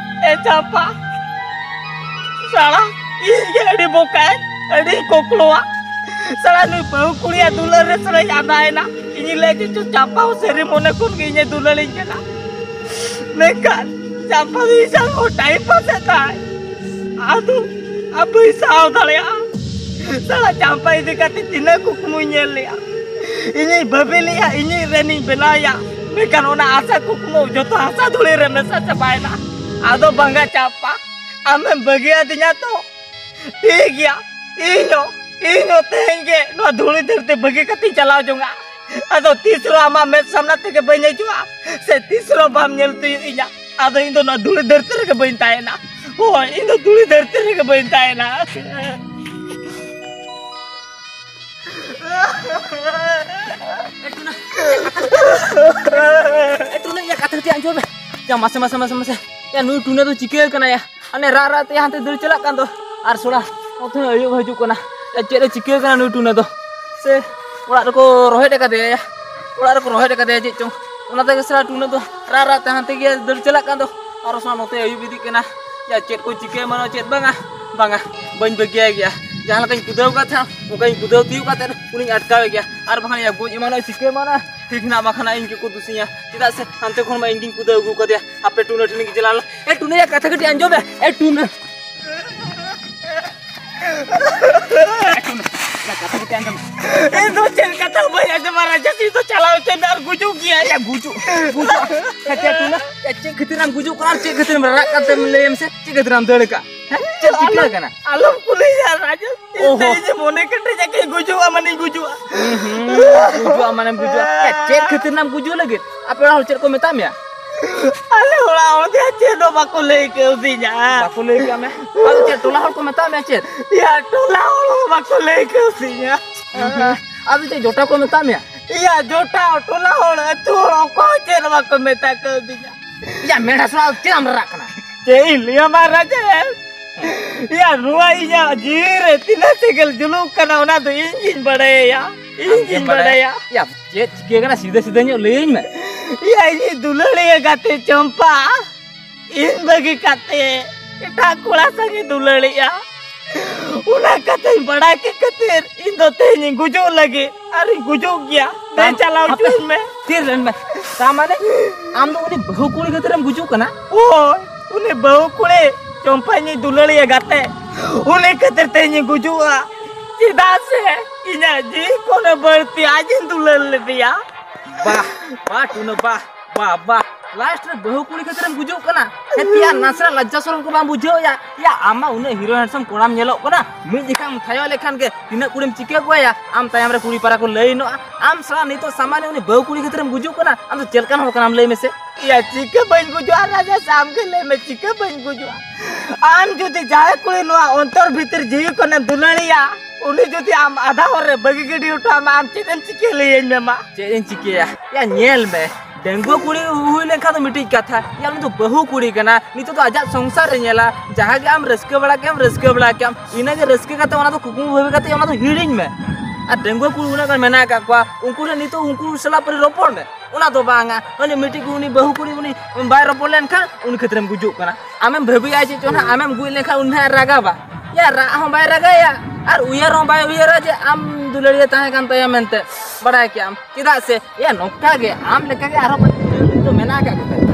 ᱮ ᱪᱟᱢᱯᱟ, ᱥᱟᱲᱟ, ᱤᱧ ᱜᱮ ᱟᱹᱰᱤ ᱵᱚᱠᱟᱭ, ᱟᱹᱰᱤ ᱠᱚᱠᱞᱚᱣᱟ᱾ ᱥᱟᱲᱟ, ᱱᱩᱭ ᱵᱟᱹᱦᱩ ᱠᱩᱲᱤᱭᱟᱜ ᱫᱩᱞᱟᱹᱲ ᱨᱮ ᱥᱟᱲᱟᱧ ᱟᱸᱫᱟᱭᱮᱱᱟ᱾ ᱤᱧᱤᱧ ᱞᱟᱹᱭ ᱦᱚᱪᱚ ᱪᱟᱢᱯᱟ ᱦᱚᱸ ᱥᱟᱹᱨᱤ ᱢᱚᱱᱮ ᱠᱷᱚᱱ ᱜᱮ ᱤᱧᱮ ᱫᱩᱞᱟᱹᱲᱤᱧ ᱠᱟᱱᱟ᱾ ᱢᱮᱱᱠᱷᱟᱱ ᱪᱟᱢᱯᱟ ᱫᱚ ᱤᱧ ᱥᱟᱶ ᱦᱚᱸ ᱴᱟᱭᱤᱢ ᱯᱟᱥ ᱮᱫ ᱛᱟᱭ᱾ ᱟᱫᱚ ᱟᱨ ᱵᱟᱹᱧ ᱥᱟᱦᱟᱣ ᱫᱟᱲᱮᱭᱟᱜᱼᱟ᱾ ᱥᱟᱞᱟ ᱪᱟᱢᱯᱟ ᱤᱫᱤ ᱠᱟᱛᱮ ᱛᱤᱱᱟᱹᱜ ᱠᱩᱠᱢᱩᱧ ᱧᱮᱞ ᱞᱮᱜᱼᱟ, ᱤᱧᱤᱧ ᱵᱷᱟᱹᱵᱤ ᱞᱮᱜᱼᱟ, ᱤᱧᱤᱡ ᱨᱮᱱᱤᱧ ᱵᱮᱱᱟᱣᱮᱭᱟ, ᱢᱮᱱᱠᱷᱟᱱ ᱚᱱᱟ ᱟᱥᱟ ᱠᱩᱠᱢᱩ ᱡᱚᱛᱚ ᱦᱟᱥᱟ ᱫᱷᱩᱲᱤ ᱨᱮ ᱢᱮᱥᱟ ᱪᱟᱵᱟᱭᱮᱱᱟ᱾ ᱟᱫᱚ ᱵᱟᱝᱟ ᱪᱟᱢᱯᱟ, ᱟᱢᱮᱢ ᱵᱟᱹᱜᱤᱭᱟᱫᱤᱧᱟ ᱛᱚ? ᱴᱷᱤᱠ ᱜᱮᱭᱟ, ᱤᱧ ᱦᱚᱸ, ᱤᱧ ᱦᱚᱸ ᱛᱮᱦᱮᱧ ᱜᱮ ᱱᱚᱣᱟ ᱫᱷᱩᱲᱤ ᱫᱷᱟᱹᱨᱛᱤ ᱵᱟᱹᱜᱤ ᱠᱟᱛᱮᱧ ᱪᱟᱞᱟᱣ ᱡᱚᱝᱟ᱾ ᱟᱫᱚ ᱛᱤᱥ ᱨᱮᱦᱚᱸ ᱟᱢᱟᱜ ᱢᱮᱫ ᱥᱟᱢᱱᱟ ᱛᱮᱜᱮ ᱵᱟᱹᱧ ᱦᱤᱡᱩᱜᱼᱟ, ᱥᱮ ᱛᱤᱥ ᱨᱮᱦᱚᱸ ᱵᱟᱢ ᱧᱮᱞ ᱛᱤᱭᱳᱜ ᱤᱧᱟ᱾ ᱟᱫᱚ ᱤᱧ ᱫᱚ ᱱᱚᱣᱟ ᱫᱷᱩᱲᱤ ᱫᱷᱟᱹᱨᱛᱤ ᱨᱮᱜᱮ ᱵᱟᱹᱧ ᱛᱟᱦᱮᱱᱟ᱾ ᱦᱳᱭ, ᱤᱧ ᱫᱚ ᱫᱷᱩᱲᱤ ᱫᱷᱟᱹᱨᱛᱤ ᱨᱮᱜᱮ ᱵᱟᱹᱧ ᱛᱟᱦᱮᱱᱟ᱾ ᱮ ᱴᱩᱱᱟ, ᱤᱧᱟᱹᱜ ᱠᱟᱛᱷᱟ ᱠᱟᱹᱴᱤᱡ ᱟᱸᱡᱚᱢ ᱢᱮ᱾ ᱭᱟ, ᱢᱟᱥᱮ, ᱢᱟᱥᱮ, ᱢᱟᱥᱮ, ᱢᱟᱥᱮ᱾ ᱭᱟ, ᱱᱩᱭ ᱴᱩᱱᱟ ᱫᱚ ᱪᱤᱠᱟᱹ ᱠᱟᱱᱟᱭᱟ? ᱦᱟᱱᱮ ᱨᱟᱜ ᱨᱟᱜ ᱛᱮ ᱦᱟᱱᱛᱮ ᱫᱟᱹᱲ ᱪᱟᱞᱟᱜ ᱠᱟᱱ ᱫᱚ᱾ ᱟᱨ ᱥᱚᱲᱟ, ᱱᱚᱛᱮ ᱦᱚᱸ ᱟᱹᱭᱩᱵ ᱦᱤᱡᱩᱜ ᱠᱟᱱᱟ᱾ ᱭᱟ, ᱪᱮᱫ ᱮ ᱪᱤᱠᱟᱹ ᱠᱟᱱᱟ ᱱᱩᱭ ᱴᱩᱱᱟ ᱫᱚ? ᱥᱮ ᱚᱲᱟᱜ ᱨᱮᱠᱚ ᱨᱚᱦᱮᱫ ᱟᱠᱟᱫᱮᱭᱟ? ᱭᱟ, ᱚᱲᱟᱜ ᱨᱮᱠᱚ ᱨᱚᱦᱮᱫ ᱟᱠᱟᱫᱮᱭᱟ ᱪᱮᱫ ᱪᱚᱝ᱾ ᱚᱱᱟ ᱛᱮᱜᱮ ᱥᱟᱞᱟ ᱴᱩᱱᱟ ᱫᱚ ᱨᱟᱜ ᱨᱟᱜ ᱛᱮ ᱦᱟᱱᱛᱮ ᱜᱮ ᱫᱟᱹᱲ ᱪᱟᱞᱟᱜ ᱠᱟᱱ ᱫᱚ᱾ ᱟᱨᱚ ᱥᱟᱞᱟ ᱱᱚᱛᱮ ᱟᱹᱭᱩᱵ ᱤᱫᱤᱜ ᱠᱟᱱᱟ᱾ ᱭᱟ, ᱪᱮᱫ ᱠᱚ ᱪᱤᱠᱟᱹ ᱮᱢᱟᱱᱚᱜ ᱪᱮᱫ ᱵᱟᱝᱟ, ᱵᱟᱝᱟ, ᱵᱟᱹᱧ ᱵᱟᱹᱜᱤᱭᱟᱭ ᱜᱮᱭᱟ᱾ ᱡᱟᱦᱟᱸ ᱞᱮᱠᱟᱧ ᱠᱩᱫᱟᱹᱣ ᱟᱠᱟᱫ ᱛᱟᱦᱮᱸᱱ, ᱚᱱᱠᱟᱧ ᱠᱩᱫᱟᱹᱣ ᱛᱤᱭᱳᱜ ᱠᱟᱛᱮᱫ ᱩᱱᱤᱧ ᱟᱴᱠᱟᱣᱮ ᱜᱮᱭᱟ᱾ ᱟᱨ ᱵᱟᱠᱷᱟᱱ ᱭᱟ, ᱜᱚᱡ ᱮᱢᱟᱱᱚᱜ, ᱪᱤᱠᱟᱹ ᱮᱢᱟᱱᱚᱜ, ᱴᱷᱤᱠ ᱦᱮᱱᱟᱜ ᱵᱟᱠᱷᱟᱱ ᱤᱧ ᱜᱮᱠᱚ ᱫᱩᱥᱤᱧᱟ᱾ ᱪᱮᱫᱟᱜ ᱥᱮ ᱦᱟᱱᱛᱮ ᱠᱷᱚᱱ ᱢᱟ ᱤᱧ ᱜᱤᱧ ᱠᱩᱫᱟᱹᱣ ᱟᱹᱜᱩ ᱠᱟᱫᱮᱭᱟ᱾ ᱦᱟᱯᱮ ᱴᱩᱱᱟᱹ ᱴᱷᱮᱱ ᱜᱮ ᱪᱟᱞᱟᱣ ᱞᱮ-, ᱮ ᱴᱩᱱᱟᱹ, ᱭᱟ, ᱠᱟᱛᱷᱟ ᱠᱟᱹᱴᱤᱡ ᱟᱸᱡᱚᱢ ᱢᱮ᱾ ᱮ ᱴᱩᱱᱟᱹ᱾ ᱮ ᱴᱩᱱᱟᱹ, ᱭᱟ, ᱠᱟᱛᱷᱟ ᱠᱟᱹᱴᱤᱡ ᱟᱸᱡᱚᱢ ᱢᱮ᱾ ᱤᱧ ᱫᱚ ᱪᱮᱫ ᱠᱟᱛᱷᱟ ᱵᱟᱹᱧ ᱟᱸᱡᱚᱢᱟ, ᱨᱟᱡᱟ, ᱤᱧ ᱫᱚ ᱪᱟᱞᱟᱣ ᱦᱚᱪᱚᱧ ᱢᱮ ᱟᱨ ᱜᱩᱡᱩᱜ ᱜᱮᱭᱟ᱾ ᱭᱟ, ᱜᱩᱡᱩᱜ, ᱜᱩᱡᱩᱜ᱾ ᱦᱮᱸ, ᱪᱮᱫ ᱴᱩᱱᱟᱹ? ᱭᱟ, ᱪᱮᱫ ᱠᱷᱟᱹᱛᱤᱨ ᱮᱢ ᱜᱩᱡᱩᱜ ᱠᱟᱱᱟ ᱟᱨ ᱪᱮᱫ ᱠᱷᱟᱹᱛᱤᱨ ᱮᱢ ᱨᱟᱨᱟᱜ ᱠᱟᱱ ᱛᱮᱢ ᱞᱟᱹᱭ ᱢᱮᱥᱮ? ᱪᱮᱫ ᱠᱷᱟᱹᱛᱤᱨ ᱮᱢ ᱫᱟᱹᱲ ᱟᱠᱟᱫ? ᱦᱮᱸ? ᱪᱮᱫ ᱪᱤᱠᱟᱹ ᱟᱞᱚᱢ, ᱠᱟᱱᱟ? ᱟᱞᱚᱢ ᱠᱩᱞᱤᱧᱟ ᱨᱟᱡᱟ᱾ ᱤᱧ ᱚᱦᱚ᱾ ᱛᱮ ᱤᱧ ᱢᱚᱱᱮ ᱠᱮᱴᱮᱡ ᱟᱠᱟᱫ ᱜᱩᱡᱩᱜᱼᱟ ᱢᱟᱱᱮᱧ ᱜᱩᱡᱩᱜᱼᱟ᱾ ᱦᱩᱸ, ᱦᱩᱸ, ᱜᱩᱡᱩᱜᱼᱟ ᱢᱟᱱᱮᱢ ᱜᱩᱡᱩᱜᱼᱟ᱾ ᱮ, ᱪᱮᱫ ᱠᱷᱟᱹᱛᱤᱨ ᱱᱟᱢ ᱜᱩᱡᱩᱜ ᱞᱟᱹᱜᱤᱫ? ᱟᱯᱮ ᱚᱲᱟᱜ ᱦᱚᱲ ᱪᱮᱫ ᱠᱚ ᱢᱮᱛᱟᱜ ᱢᱮᱭᱟ? ᱟᱞᱮ ᱚᱲᱟᱜ ᱦᱚᱲ ᱫᱚ ᱪᱮᱫ ᱦᱚᱸ ᱵᱟᱠᱚ ᱞᱟᱹᱭ ᱠᱟᱹᱣᱫᱤᱧᱟ᱾ ᱵᱟᱠᱚ ᱞᱟᱹᱭ ᱠᱟᱜ ᱢᱮ? ᱟᱫᱚ ᱪᱮᱫ, ᱴᱚᱞᱟ ᱦᱚᱲ ᱠᱚ ᱢᱮᱛᱟᱜ ᱢᱮᱭᱟ ᱪᱮᱫ? ᱭᱟ, ᱴᱚᱞᱟ ᱦᱚᱲ ᱦᱚᱸ ᱵᱟᱠᱚ ᱞᱟᱹᱭ ᱠᱟᱹᱣᱫᱤᱧᱟ᱾ ᱟᱫᱚ ᱪᱮᱫ, ᱡᱚᱴᱟ ᱠᱚ ᱢᱮᱛᱟᱜ ᱢᱮᱭᱟ? ᱭᱟ, ᱡᱚᱴᱟ, ᱴᱚᱞᱟ ᱦᱚᱲ, ᱟᱹᱛᱩ ᱦᱚᱲ, ᱚᱠᱚᱭ ᱪᱮᱫ ᱦᱚᱸ ᱵᱟᱠᱚ ᱢᱮᱛᱟ ᱠᱟᱹᱣᱫᱤᱧᱟ᱾ ᱭᱟ, ᱢᱮᱬᱦᱮᱫ ᱥᱚᱲᱟ, ᱪᱮᱫ ᱮᱢ ᱨᱟᱜ ᱠᱟᱱᱟ? ᱪᱮᱫ ᱤᱧ ᱞᱟᱹᱭᱟᱢᱟ ᱨᱟᱡᱮᱥ? ᱭᱟ, ᱱᱚᱣᱟ ᱤᱧᱟᱹᱜ ᱡᱤᱣᱤ ᱨᱮ ᱛᱤᱱᱟᱹᱜ ᱥᱮᱸᱜᱮᱞ ᱡᱩᱞᱩᱜ ᱠᱟᱱᱟ, ᱚᱱᱟ ᱫᱚ ᱤᱧ ᱜᱤᱧ ᱵᱟᱲᱟᱭᱟ᱾ ᱤᱧ ᱟᱢ ᱜᱮᱢ ᱜᱤᱧ ᱵᱟᱲᱟᱭᱟ᱾ ᱵᱟᱲᱟᱭᱟ᱾ ᱭᱟ, ᱪᱮᱫ ᱪᱤᱠᱟᱹ ᱠᱟᱱᱟ, ᱥᱤᱫᱷᱟᱹ ᱥᱤᱫᱷᱟᱹ ᱧᱚᱜ ᱞᱟᱹᱭᱟᱹᱧ ᱢᱮ᱾ ᱭᱟ, ᱤᱧᱤᱡ ᱫᱩᱞᱟᱹᱲᱤᱭᱟᱹ ᱜᱟᱛᱮ ᱪᱚᱢᱯᱟ ᱤᱧ ᱵᱟᱹᱜᱤ ᱠᱟᱛᱮ ᱮᱴᱟᱜ ᱠᱚᱲᱟ ᱥᱟᱝ ᱮ ᱫᱩᱞᱟᱹᱲᱮᱜᱼᱟ᱾ ᱚᱱᱟ ᱠᱟᱛᱷᱟᱧ ᱵᱟᱲᱟᱭ ᱠᱮᱫ ᱠᱷᱟᱹᱛᱤᱨ ᱤᱧ ᱫᱚ ᱛᱮᱦᱮᱧ ᱤᱧ ᱜᱩᱡᱩᱜ ᱞᱟᱹᱜᱤᱫ ᱟᱨᱤᱧ ᱜᱩᱡᱩᱜ ᱜᱮᱭᱟ᱾ ᱫᱮ, ᱟᱢ ᱪᱟᱞᱟᱣ ᱦᱟᱯᱮ, ᱦᱚᱪᱚᱧ ᱢᱮ᱾ ᱛᱷᱤᱨ ᱞᱮᱱ ᱢᱮ᱾ ᱛᱟ ᱢᱟᱱᱮ ᱟᱢ ᱫᱚ ᱩᱱᱤ ᱵᱟᱹᱦᱩ ᱠᱩᱲᱤ ᱠᱷᱟᱹᱛᱤᱨᱮᱢ ᱜᱩᱡᱩᱜ ᱠᱟᱱᱟ? ᱦᱳᱭ, ᱩᱱᱤ ᱵᱟᱹᱦᱩ ᱠᱩᱲᱤ ᱪᱚᱢᱯᱟ ᱤᱧᱤᱡ ᱫᱩᱞᱟᱹᱲᱤᱭᱟᱹ ᱜᱟᱛᱮ, ᱩᱱᱤ ᱠᱷᱟᱹᱛᱤᱨ ᱛᱮ ᱤᱧᱤᱧ ᱜᱩᱡᱩᱜᱼᱟ᱾ ᱪᱮᱫᱟᱜ ᱥᱮ ᱤᱧᱟᱹᱜ ᱡᱤᱣᱤ ᱠᱷᱚᱱ ᱦᱚᱸ ᱵᱟᱹᱲᱛᱤ ᱟᱡᱤᱧ ᱫᱩᱞᱟᱹᱲ ᱞᱮᱫᱮᱭᱟ᱾ ᱵᱟᱦ, ᱵᱟᱦ, ᱴᱩᱱᱟᱹ, ᱵᱟᱦ, ᱵᱟᱦ, ᱵᱟᱦ᱾ ᱞᱟᱥᱴ ᱨᱮ ᱵᱟᱹᱦᱩ ᱠᱩᱲᱤ ᱠᱷᱟᱹᱛᱤᱨᱮᱢ ᱜᱩᱡᱩᱜ ᱠᱟᱱᱟ? ᱦᱮᱸ, ᱛᱮᱭᱟ, ᱱᱟᱥᱮᱱᱟᱜ ᱞᱟᱡᱡᱟ ᱥᱚᱨᱚᱢ ᱠᱚ ᱵᱟᱢ ᱵᱩᱡᱷᱟᱹᱣ ᱭᱟ? ᱭᱟ, ᱟᱢ ᱢᱟ ᱩᱱᱟᱹᱜ ᱦᱤᱨᱳ ᱦᱮᱱᱰᱥᱟᱢ ᱠᱚᱲᱟᱢ ᱧᱮᱞᱚᱜ ᱠᱟᱱᱟ, ᱢᱤᱫ ᱡᱚᱠᱷᱟᱢ ᱛᱷᱟᱭᱚ ᱞᱮᱠᱷᱟᱱ ᱜᱮ ᱛᱤᱱᱟᱹᱜ ᱠᱩᱲᱤᱢ ᱪᱤᱠᱟᱹ ᱠᱚᱣᱟ ᱭᱟ? ᱟᱢ ᱛᱟᱭᱚᱢ ᱨᱮ ᱠᱩᱲᱤ ᱯᱟᱨᱟ ᱠᱚ ᱞᱟᱹᱭᱤᱱᱚᱜᱼᱟ᱾ ᱟᱢ ᱥᱟᱞᱟ ᱱᱤᱛᱚᱜ ᱥᱟᱢᱟᱱᱮ ᱩᱱᱤ ᱵᱟᱹᱦᱩ ᱠᱩᱲᱤ ᱠᱷᱟᱹᱛᱤᱨᱮᱢ ᱜᱩᱡᱩᱜ ᱠᱟᱱᱟ? ᱟᱢ ᱫᱚ ᱪᱮᱫ ᱞᱮᱠᱟᱱ ᱦᱚᱲ ᱠᱟᱱᱟᱢ ᱞᱟᱹᱭ ᱢᱮᱥᱮ? ᱭᱟ, ᱪᱤᱠᱟᱹ ᱵᱟᱹᱧ ᱜᱩᱡᱩᱜᱼᱟ ᱨᱟᱡᱮᱥ? ᱟᱢ ᱜᱮ ᱞᱟᱹᱭ ᱢᱮ, ᱪᱤᱠᱟᱹ ᱵᱟᱹᱧ ᱜᱩᱡᱩᱜᱼᱟ? ᱟᱢ ᱡᱩᱫᱤ ᱡᱟᱦᱟᱸᱭ ᱠᱩᱲᱤ ᱱᱚᱣᱟ ᱚᱱᱛᱚᱨ ᱵᱷᱤᱛᱤᱨ ᱡᱤᱣᱤ ᱠᱷᱚᱱᱮᱢ ᱫᱩᱞᱟᱹᱲᱤᱭᱟ, ᱩᱱᱤ ᱡᱩᱫᱤ ᱟᱢ ᱟᱫᱷᱟ ᱦᱚᱨ ᱨᱮ ᱵᱟᱹᱜᱤ ᱜᱤᱰᱤ ᱦᱚᱴᱚ ᱟᱢᱟ, ᱟᱢ ᱪᱮᱫ ᱮᱢ ᱪᱤᱠᱟᱹᱭᱟ ᱞᱟᱹᱭᱟᱹᱧ ᱢᱮ ᱢᱟ? ᱪᱮᱫ ᱤᱧ ᱪᱤᱠᱟᱹᱭᱟ? ᱭᱟ, ᱧᱮᱞ ᱢᱮ, ᱰᱟᱺᱜᱩᱣᱟᱹ ᱠᱩᱲᱤ ᱦᱩᱭ ᱞᱮᱱᱠᱷᱟᱱ ᱫᱚ ᱢᱤᱫᱴᱤᱡ ᱠᱟᱛᱷᱟ, ᱭᱟ, ᱩᱱᱤ ᱫᱚ ᱵᱟᱹᱦᱩ ᱠᱩᱲᱤ ᱠᱟᱱᱟ, ᱱᱤᱛᱚᱜ ᱫᱚ ᱟᱡᱟᱜ ᱥᱚᱝᱥᱟᱨ ᱨᱮ ᱧᱮᱞᱟ, ᱡᱟᱦᱟᱸ ᱜᱮ ᱟᱢ ᱨᱟᱹᱥᱠᱟᱹ ᱵᱟᱲᱟ ᱠᱮᱜ ᱟᱢ, ᱨᱟᱹᱥᱠᱟᱹ ᱵᱟᱲᱟ ᱠᱮᱜ ᱟᱢ, ᱤᱱᱟᱹᱜᱮ ᱨᱟᱹᱥᱠᱟᱹ ᱠᱟᱛᱮ ᱚᱱᱟ ᱫᱚ ᱠᱩᱠᱢᱩ ᱵᱷᱟᱹᱵᱤ ᱠᱟᱛᱮ ᱚᱱᱟ ᱫᱚ ᱦᱤᱲᱤᱧ ᱢᱮ᱾ ᱟᱨ ᱰᱟᱺᱜᱩᱣᱟᱹ ᱠᱩᱲᱤ ᱩᱱᱟᱹᱜ ᱜᱟᱱ ᱢᱮᱱᱟᱜ ᱟᱠᱟᱫ ᱠᱚᱣᱟ, ᱩᱱᱠᱩ ᱨᱮ ᱱᱤᱛᱚᱜ ᱩᱱᱠᱩ ᱥᱟᱞᱟᱜ ᱯᱟᱹᱨᱤ ᱨᱚᱯᱚᱲ ᱢᱮ, ᱚᱱᱟ ᱫᱚ ᱵᱟᱝᱟ᱾ ᱩᱱᱤ ᱢᱤᱫᱴᱤᱡ ᱩᱱᱤ ᱵᱟᱹᱦᱩ ᱠᱩᱲᱤ ᱩᱱᱤ ᱵᱟᱭ ᱨᱚᱯᱚᱲ ᱞᱮᱱᱠᱷᱟᱱ ᱩᱱᱤ ᱠᱷᱟᱹᱛᱤᱨᱮᱢ ᱜᱩᱡᱩᱜ ᱠᱟᱱᱟ᱾ ᱟᱢᱮᱢ ᱵᱷᱟᱹᱵᱤᱭᱟ ᱪᱮᱫ ᱪᱚ ᱱᱟᱦᱟᱜ, ᱟᱢᱮᱢ ᱜᱩᱡ ᱞᱮᱱᱠᱷᱟᱱ ᱩᱱᱤ ᱱᱟᱦᱟᱜ ᱨᱟᱜᱟᱵᱟ᱾ ᱭᱟ, ᱨᱟᱜ ᱦᱚᱸ ᱵᱟᱭ ᱨᱟᱜᱟᱭᱟ ᱟᱨ ᱩᱭᱦᱟᱹᱨ ᱦᱚᱸ ᱵᱟᱭ ᱩᱭᱦᱟᱹᱨᱟ ᱡᱮ ᱟᱢ ᱫᱩᱞᱟᱹᱲᱤᱭᱟᱹ ᱛᱟᱦᱮᱸ ᱠᱟᱱ ᱛᱟᱭᱟ ᱢᱮᱱᱛᱮ᱾ ᱵᱟᱲᱟᱭ ᱠᱮᱜ ᱟᱢ? ᱪᱮᱫᱟᱜ ᱥᱮ ᱮᱭᱟ, ᱱᱚᱝᱠᱟ ᱜᱮ ᱟᱢ ᱞᱮᱠᱟ ᱜᱮ ᱟᱨᱦᱚᱸ ᱯᱟᱪᱮ ᱫᱩᱞᱟᱹᱲᱤᱭᱟᱹ ᱫᱚ ᱢᱮᱱᱟᱜ ᱟᱠᱟᱫ ᱠᱚᱛᱟᱭᱟ᱾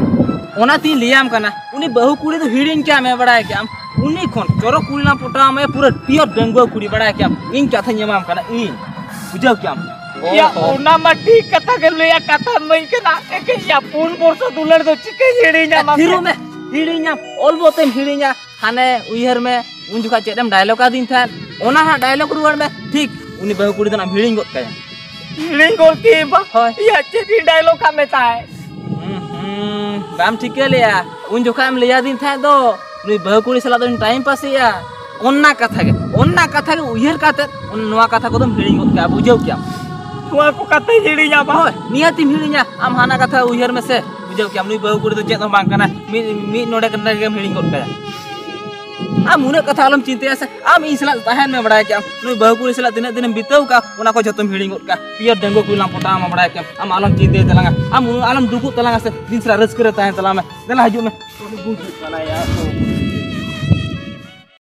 ᱚᱱᱟᱛᱤᱧ ᱞᱟᱹᱭᱟᱢ ᱠᱟᱱᱟ, ᱩᱱᱤ ᱵᱟᱹᱦᱩ ᱠᱩᱲᱤ ᱫᱚ ᱦᱤᱲᱤᱧ ᱠᱟᱜ ᱢᱮ, ᱵᱟᱲᱟᱭ ᱠᱮᱜ ᱟᱢ? ᱩᱱᱤ ᱠᱷᱚᱱ ᱪᱚᱨᱚᱠ ᱠᱩᱲᱤ ᱞᱟᱝ ᱯᱚᱴᱟᱣ ᱢᱮᱭᱟ, ᱯᱩᱨᱟᱹ ᱯᱤᱭᱳᱨ ᱰᱟᱺᱜᱩᱣᱟᱹ ᱠᱩᱲᱤ, ᱵᱟᱲᱟᱭ ᱠᱮᱜ ᱟᱢ? ᱤᱧ ᱠᱟᱛᱷᱟᱧ ᱮᱢᱟᱢ ᱠᱟᱱᱟ, ᱤᱧ᱾ ᱵᱩᱡᱷᱟᱹᱣ ᱠᱮᱜ ᱟᱢ? ᱭᱟ, ᱚᱱᱟ ᱢᱟ ᱴᱷᱤᱠ ᱠᱟᱛᱷᱟ ᱜᱮ ᱞᱟᱹᱭᱟ, ᱠᱟᱛᱷᱟ ᱢᱟᱹᱧ ᱠᱟᱱᱟ᱾ ᱮᱠᱮ ᱭᱟ, ᱯᱩᱱ ᱵᱚᱨᱥᱚ ᱫᱩᱞᱟᱹᱲ ᱫᱚ ᱪᱤᱠᱟᱹᱧ ᱦᱤᱲᱤᱧᱟ ᱮ, ᱢᱟᱥᱮ? ᱛᱷᱤᱨᱚᱜ ᱢᱮ, ᱦᱤᱲᱤᱧᱟᱢ, ᱚᱞᱵᱚᱛᱮᱢ ᱦᱤᱲᱤᱧᱟ᱾ ᱦᱟᱱᱮ ᱩᱭᱦᱟᱹᱨ ᱢᱮ, ᱩᱱ ᱡᱚᱠᱷᱟᱡ ᱪᱮᱫ ᱮᱢ ᱰᱟᱭᱞᱚᱜ ᱟᱫᱤᱧ ᱛᱟᱦᱮᱸᱫ, ᱚᱱᱟ ᱦᱟᱸᱜ ᱰᱟᱭᱞᱚᱜ ᱨᱩᱣᱟᱹᱲ ᱢᱮ᱾ ᱴᱷᱤᱠ, ᱩᱱᱤ ᱵᱟᱹᱦᱩ ᱠᱩᱲᱤ ᱫᱚ ᱱᱟᱢ ᱦᱤᱲᱤᱧ ᱜᱚᱫ ᱠᱟᱭᱟ᱾ ᱦᱤᱲᱤᱧ ᱜᱚᱫ ᱠᱮᱫ ᱵᱟ? ᱦᱳᱭ᱾ ᱭᱟ, ᱪᱮᱫ ᱤᱧ ᱰᱟᱭᱞᱚᱜ ᱠᱟᱜ ᱢᱮ ᱛᱟᱦᱮᱸᱫ? ᱦᱩᱸ, ᱦᱩᱸ᱾ ᱵᱟᱢ ᱴᱷᱤᱠᱟᱹ ᱞᱮᱜᱼᱟ, ᱩᱱ ᱡᱚᱠᱷᱟᱜ ᱮᱢ ᱞᱟᱹᱭᱟᱫᱤᱧ ᱛᱟᱦᱮᱸᱫ ᱫᱚ, ᱱᱩᱭ ᱵᱟᱹᱦᱩ ᱠᱩᱲᱤ ᱥᱟᱞᱟᱜ ᱫᱚᱧ ᱴᱟᱭᱤᱢ ᱯᱟᱥᱮᱜᱼᱟ᱾ ᱚᱱᱟ ᱠᱟᱛᱷᱟ ᱜᱮ, ᱚᱱᱟ ᱠᱟᱛᱷᱟ ᱜᱮ ᱩᱭᱦᱟᱹᱨ ᱠᱟᱛᱮ ᱚᱱ-, ᱱᱚᱣᱟ ᱠᱟᱛᱷᱟ ᱠᱚᱫᱚᱢ ᱦᱤᱲᱤᱧ ᱜᱚᱫ ᱠᱟᱜᱼᱟ, ᱵᱩᱡᱷᱟᱹᱣ ᱠᱮᱜᱼᱟᱢ? ᱱᱚᱣᱟ ᱠᱚ ᱠᱟᱛᱷᱟᱧ ᱦᱤᱲᱤᱧᱟ ᱵᱟ? ᱦᱳᱭ, ᱱᱤᱦᱟᱹᱛᱤᱢ ᱦᱤᱲᱤᱧᱟ᱾ ᱟᱢ ᱦᱟᱱᱟ ᱠᱟᱛᱷᱟ ᱩᱭᱦᱟᱹᱨ ᱢᱮᱥᱮ, ᱵᱩᱡᱷᱟᱹᱣ ᱠᱮᱜᱼᱟᱢ? ᱱᱩᱭ ᱵᱟᱹᱦᱩ ᱠᱩᱲᱤ ᱫᱚ ᱪᱮᱫ ᱦᱚᱸ ᱵᱟᱝ ᱠᱟᱱᱟ, ᱢᱤᱫ, ᱢᱤᱫ ᱱᱚᱰᱮ ᱠᱟᱛᱮ ᱜᱮᱢ ᱦᱤᱲᱤᱧ ᱜᱚᱫ ᱠᱟᱭᱟ᱾ ᱟᱢ ᱩᱱᱟᱹᱜ ᱠᱟᱛᱷᱟ ᱟᱞᱚᱢ ᱪᱤᱱᱛᱟᱹᱭᱟ ᱥᱮ, ᱟᱢ ᱤᱧ ᱥᱟᱞᱟᱜ ᱛᱟᱦᱮᱱ ᱢᱮ, ᱵᱟᱲᱟᱭ ᱠᱮᱜᱼᱟᱢ? ᱱᱩᱭ ᱵᱟᱹᱦᱩ ᱠᱩᱲᱤ ᱥᱟᱞᱟᱜ ᱛᱤᱱᱟᱹᱜ ᱫᱤᱱᱮᱢ ᱵᱤᱛᱟᱹᱣ ᱠᱟᱜᱼᱟ, ᱚᱱᱟ ᱠᱚ ᱡᱷᱚᱛᱚᱢ ᱦᱤᱲᱤᱧ ᱜᱚᱫ ᱠᱟᱜᱼᱟ᱾ ᱯᱤᱭᱳᱨ ᱰᱟᱺᱜᱩᱣᱟᱹ ᱠᱩᱲᱤ ᱞᱟᱝ ᱯᱚᱴᱟᱣ ᱟᱢᱟ, ᱵᱟᱲᱟᱭ ᱠᱮᱜᱼᱟᱢ? ᱟᱢ ᱟᱞᱚᱢ, ᱟᱞᱚᱢ ᱫᱩᱠᱩᱜ ᱛᱟᱞᱟᱝᱟ ᱥᱮ, ᱫᱤᱱ ᱥᱟᱨᱟ ᱨᱟᱹᱥᱠᱟᱹ ᱨᱮ ᱛᱟᱦᱮᱱ ᱛᱟᱞᱟᱝ ᱢᱮ᱾ ᱫᱮᱞᱟ ᱦᱤᱡᱩᱜ ᱢᱮ᱾ ᱵᱩᱡᱩᱜ ᱠᱟᱱᱟ ᱭᱟ,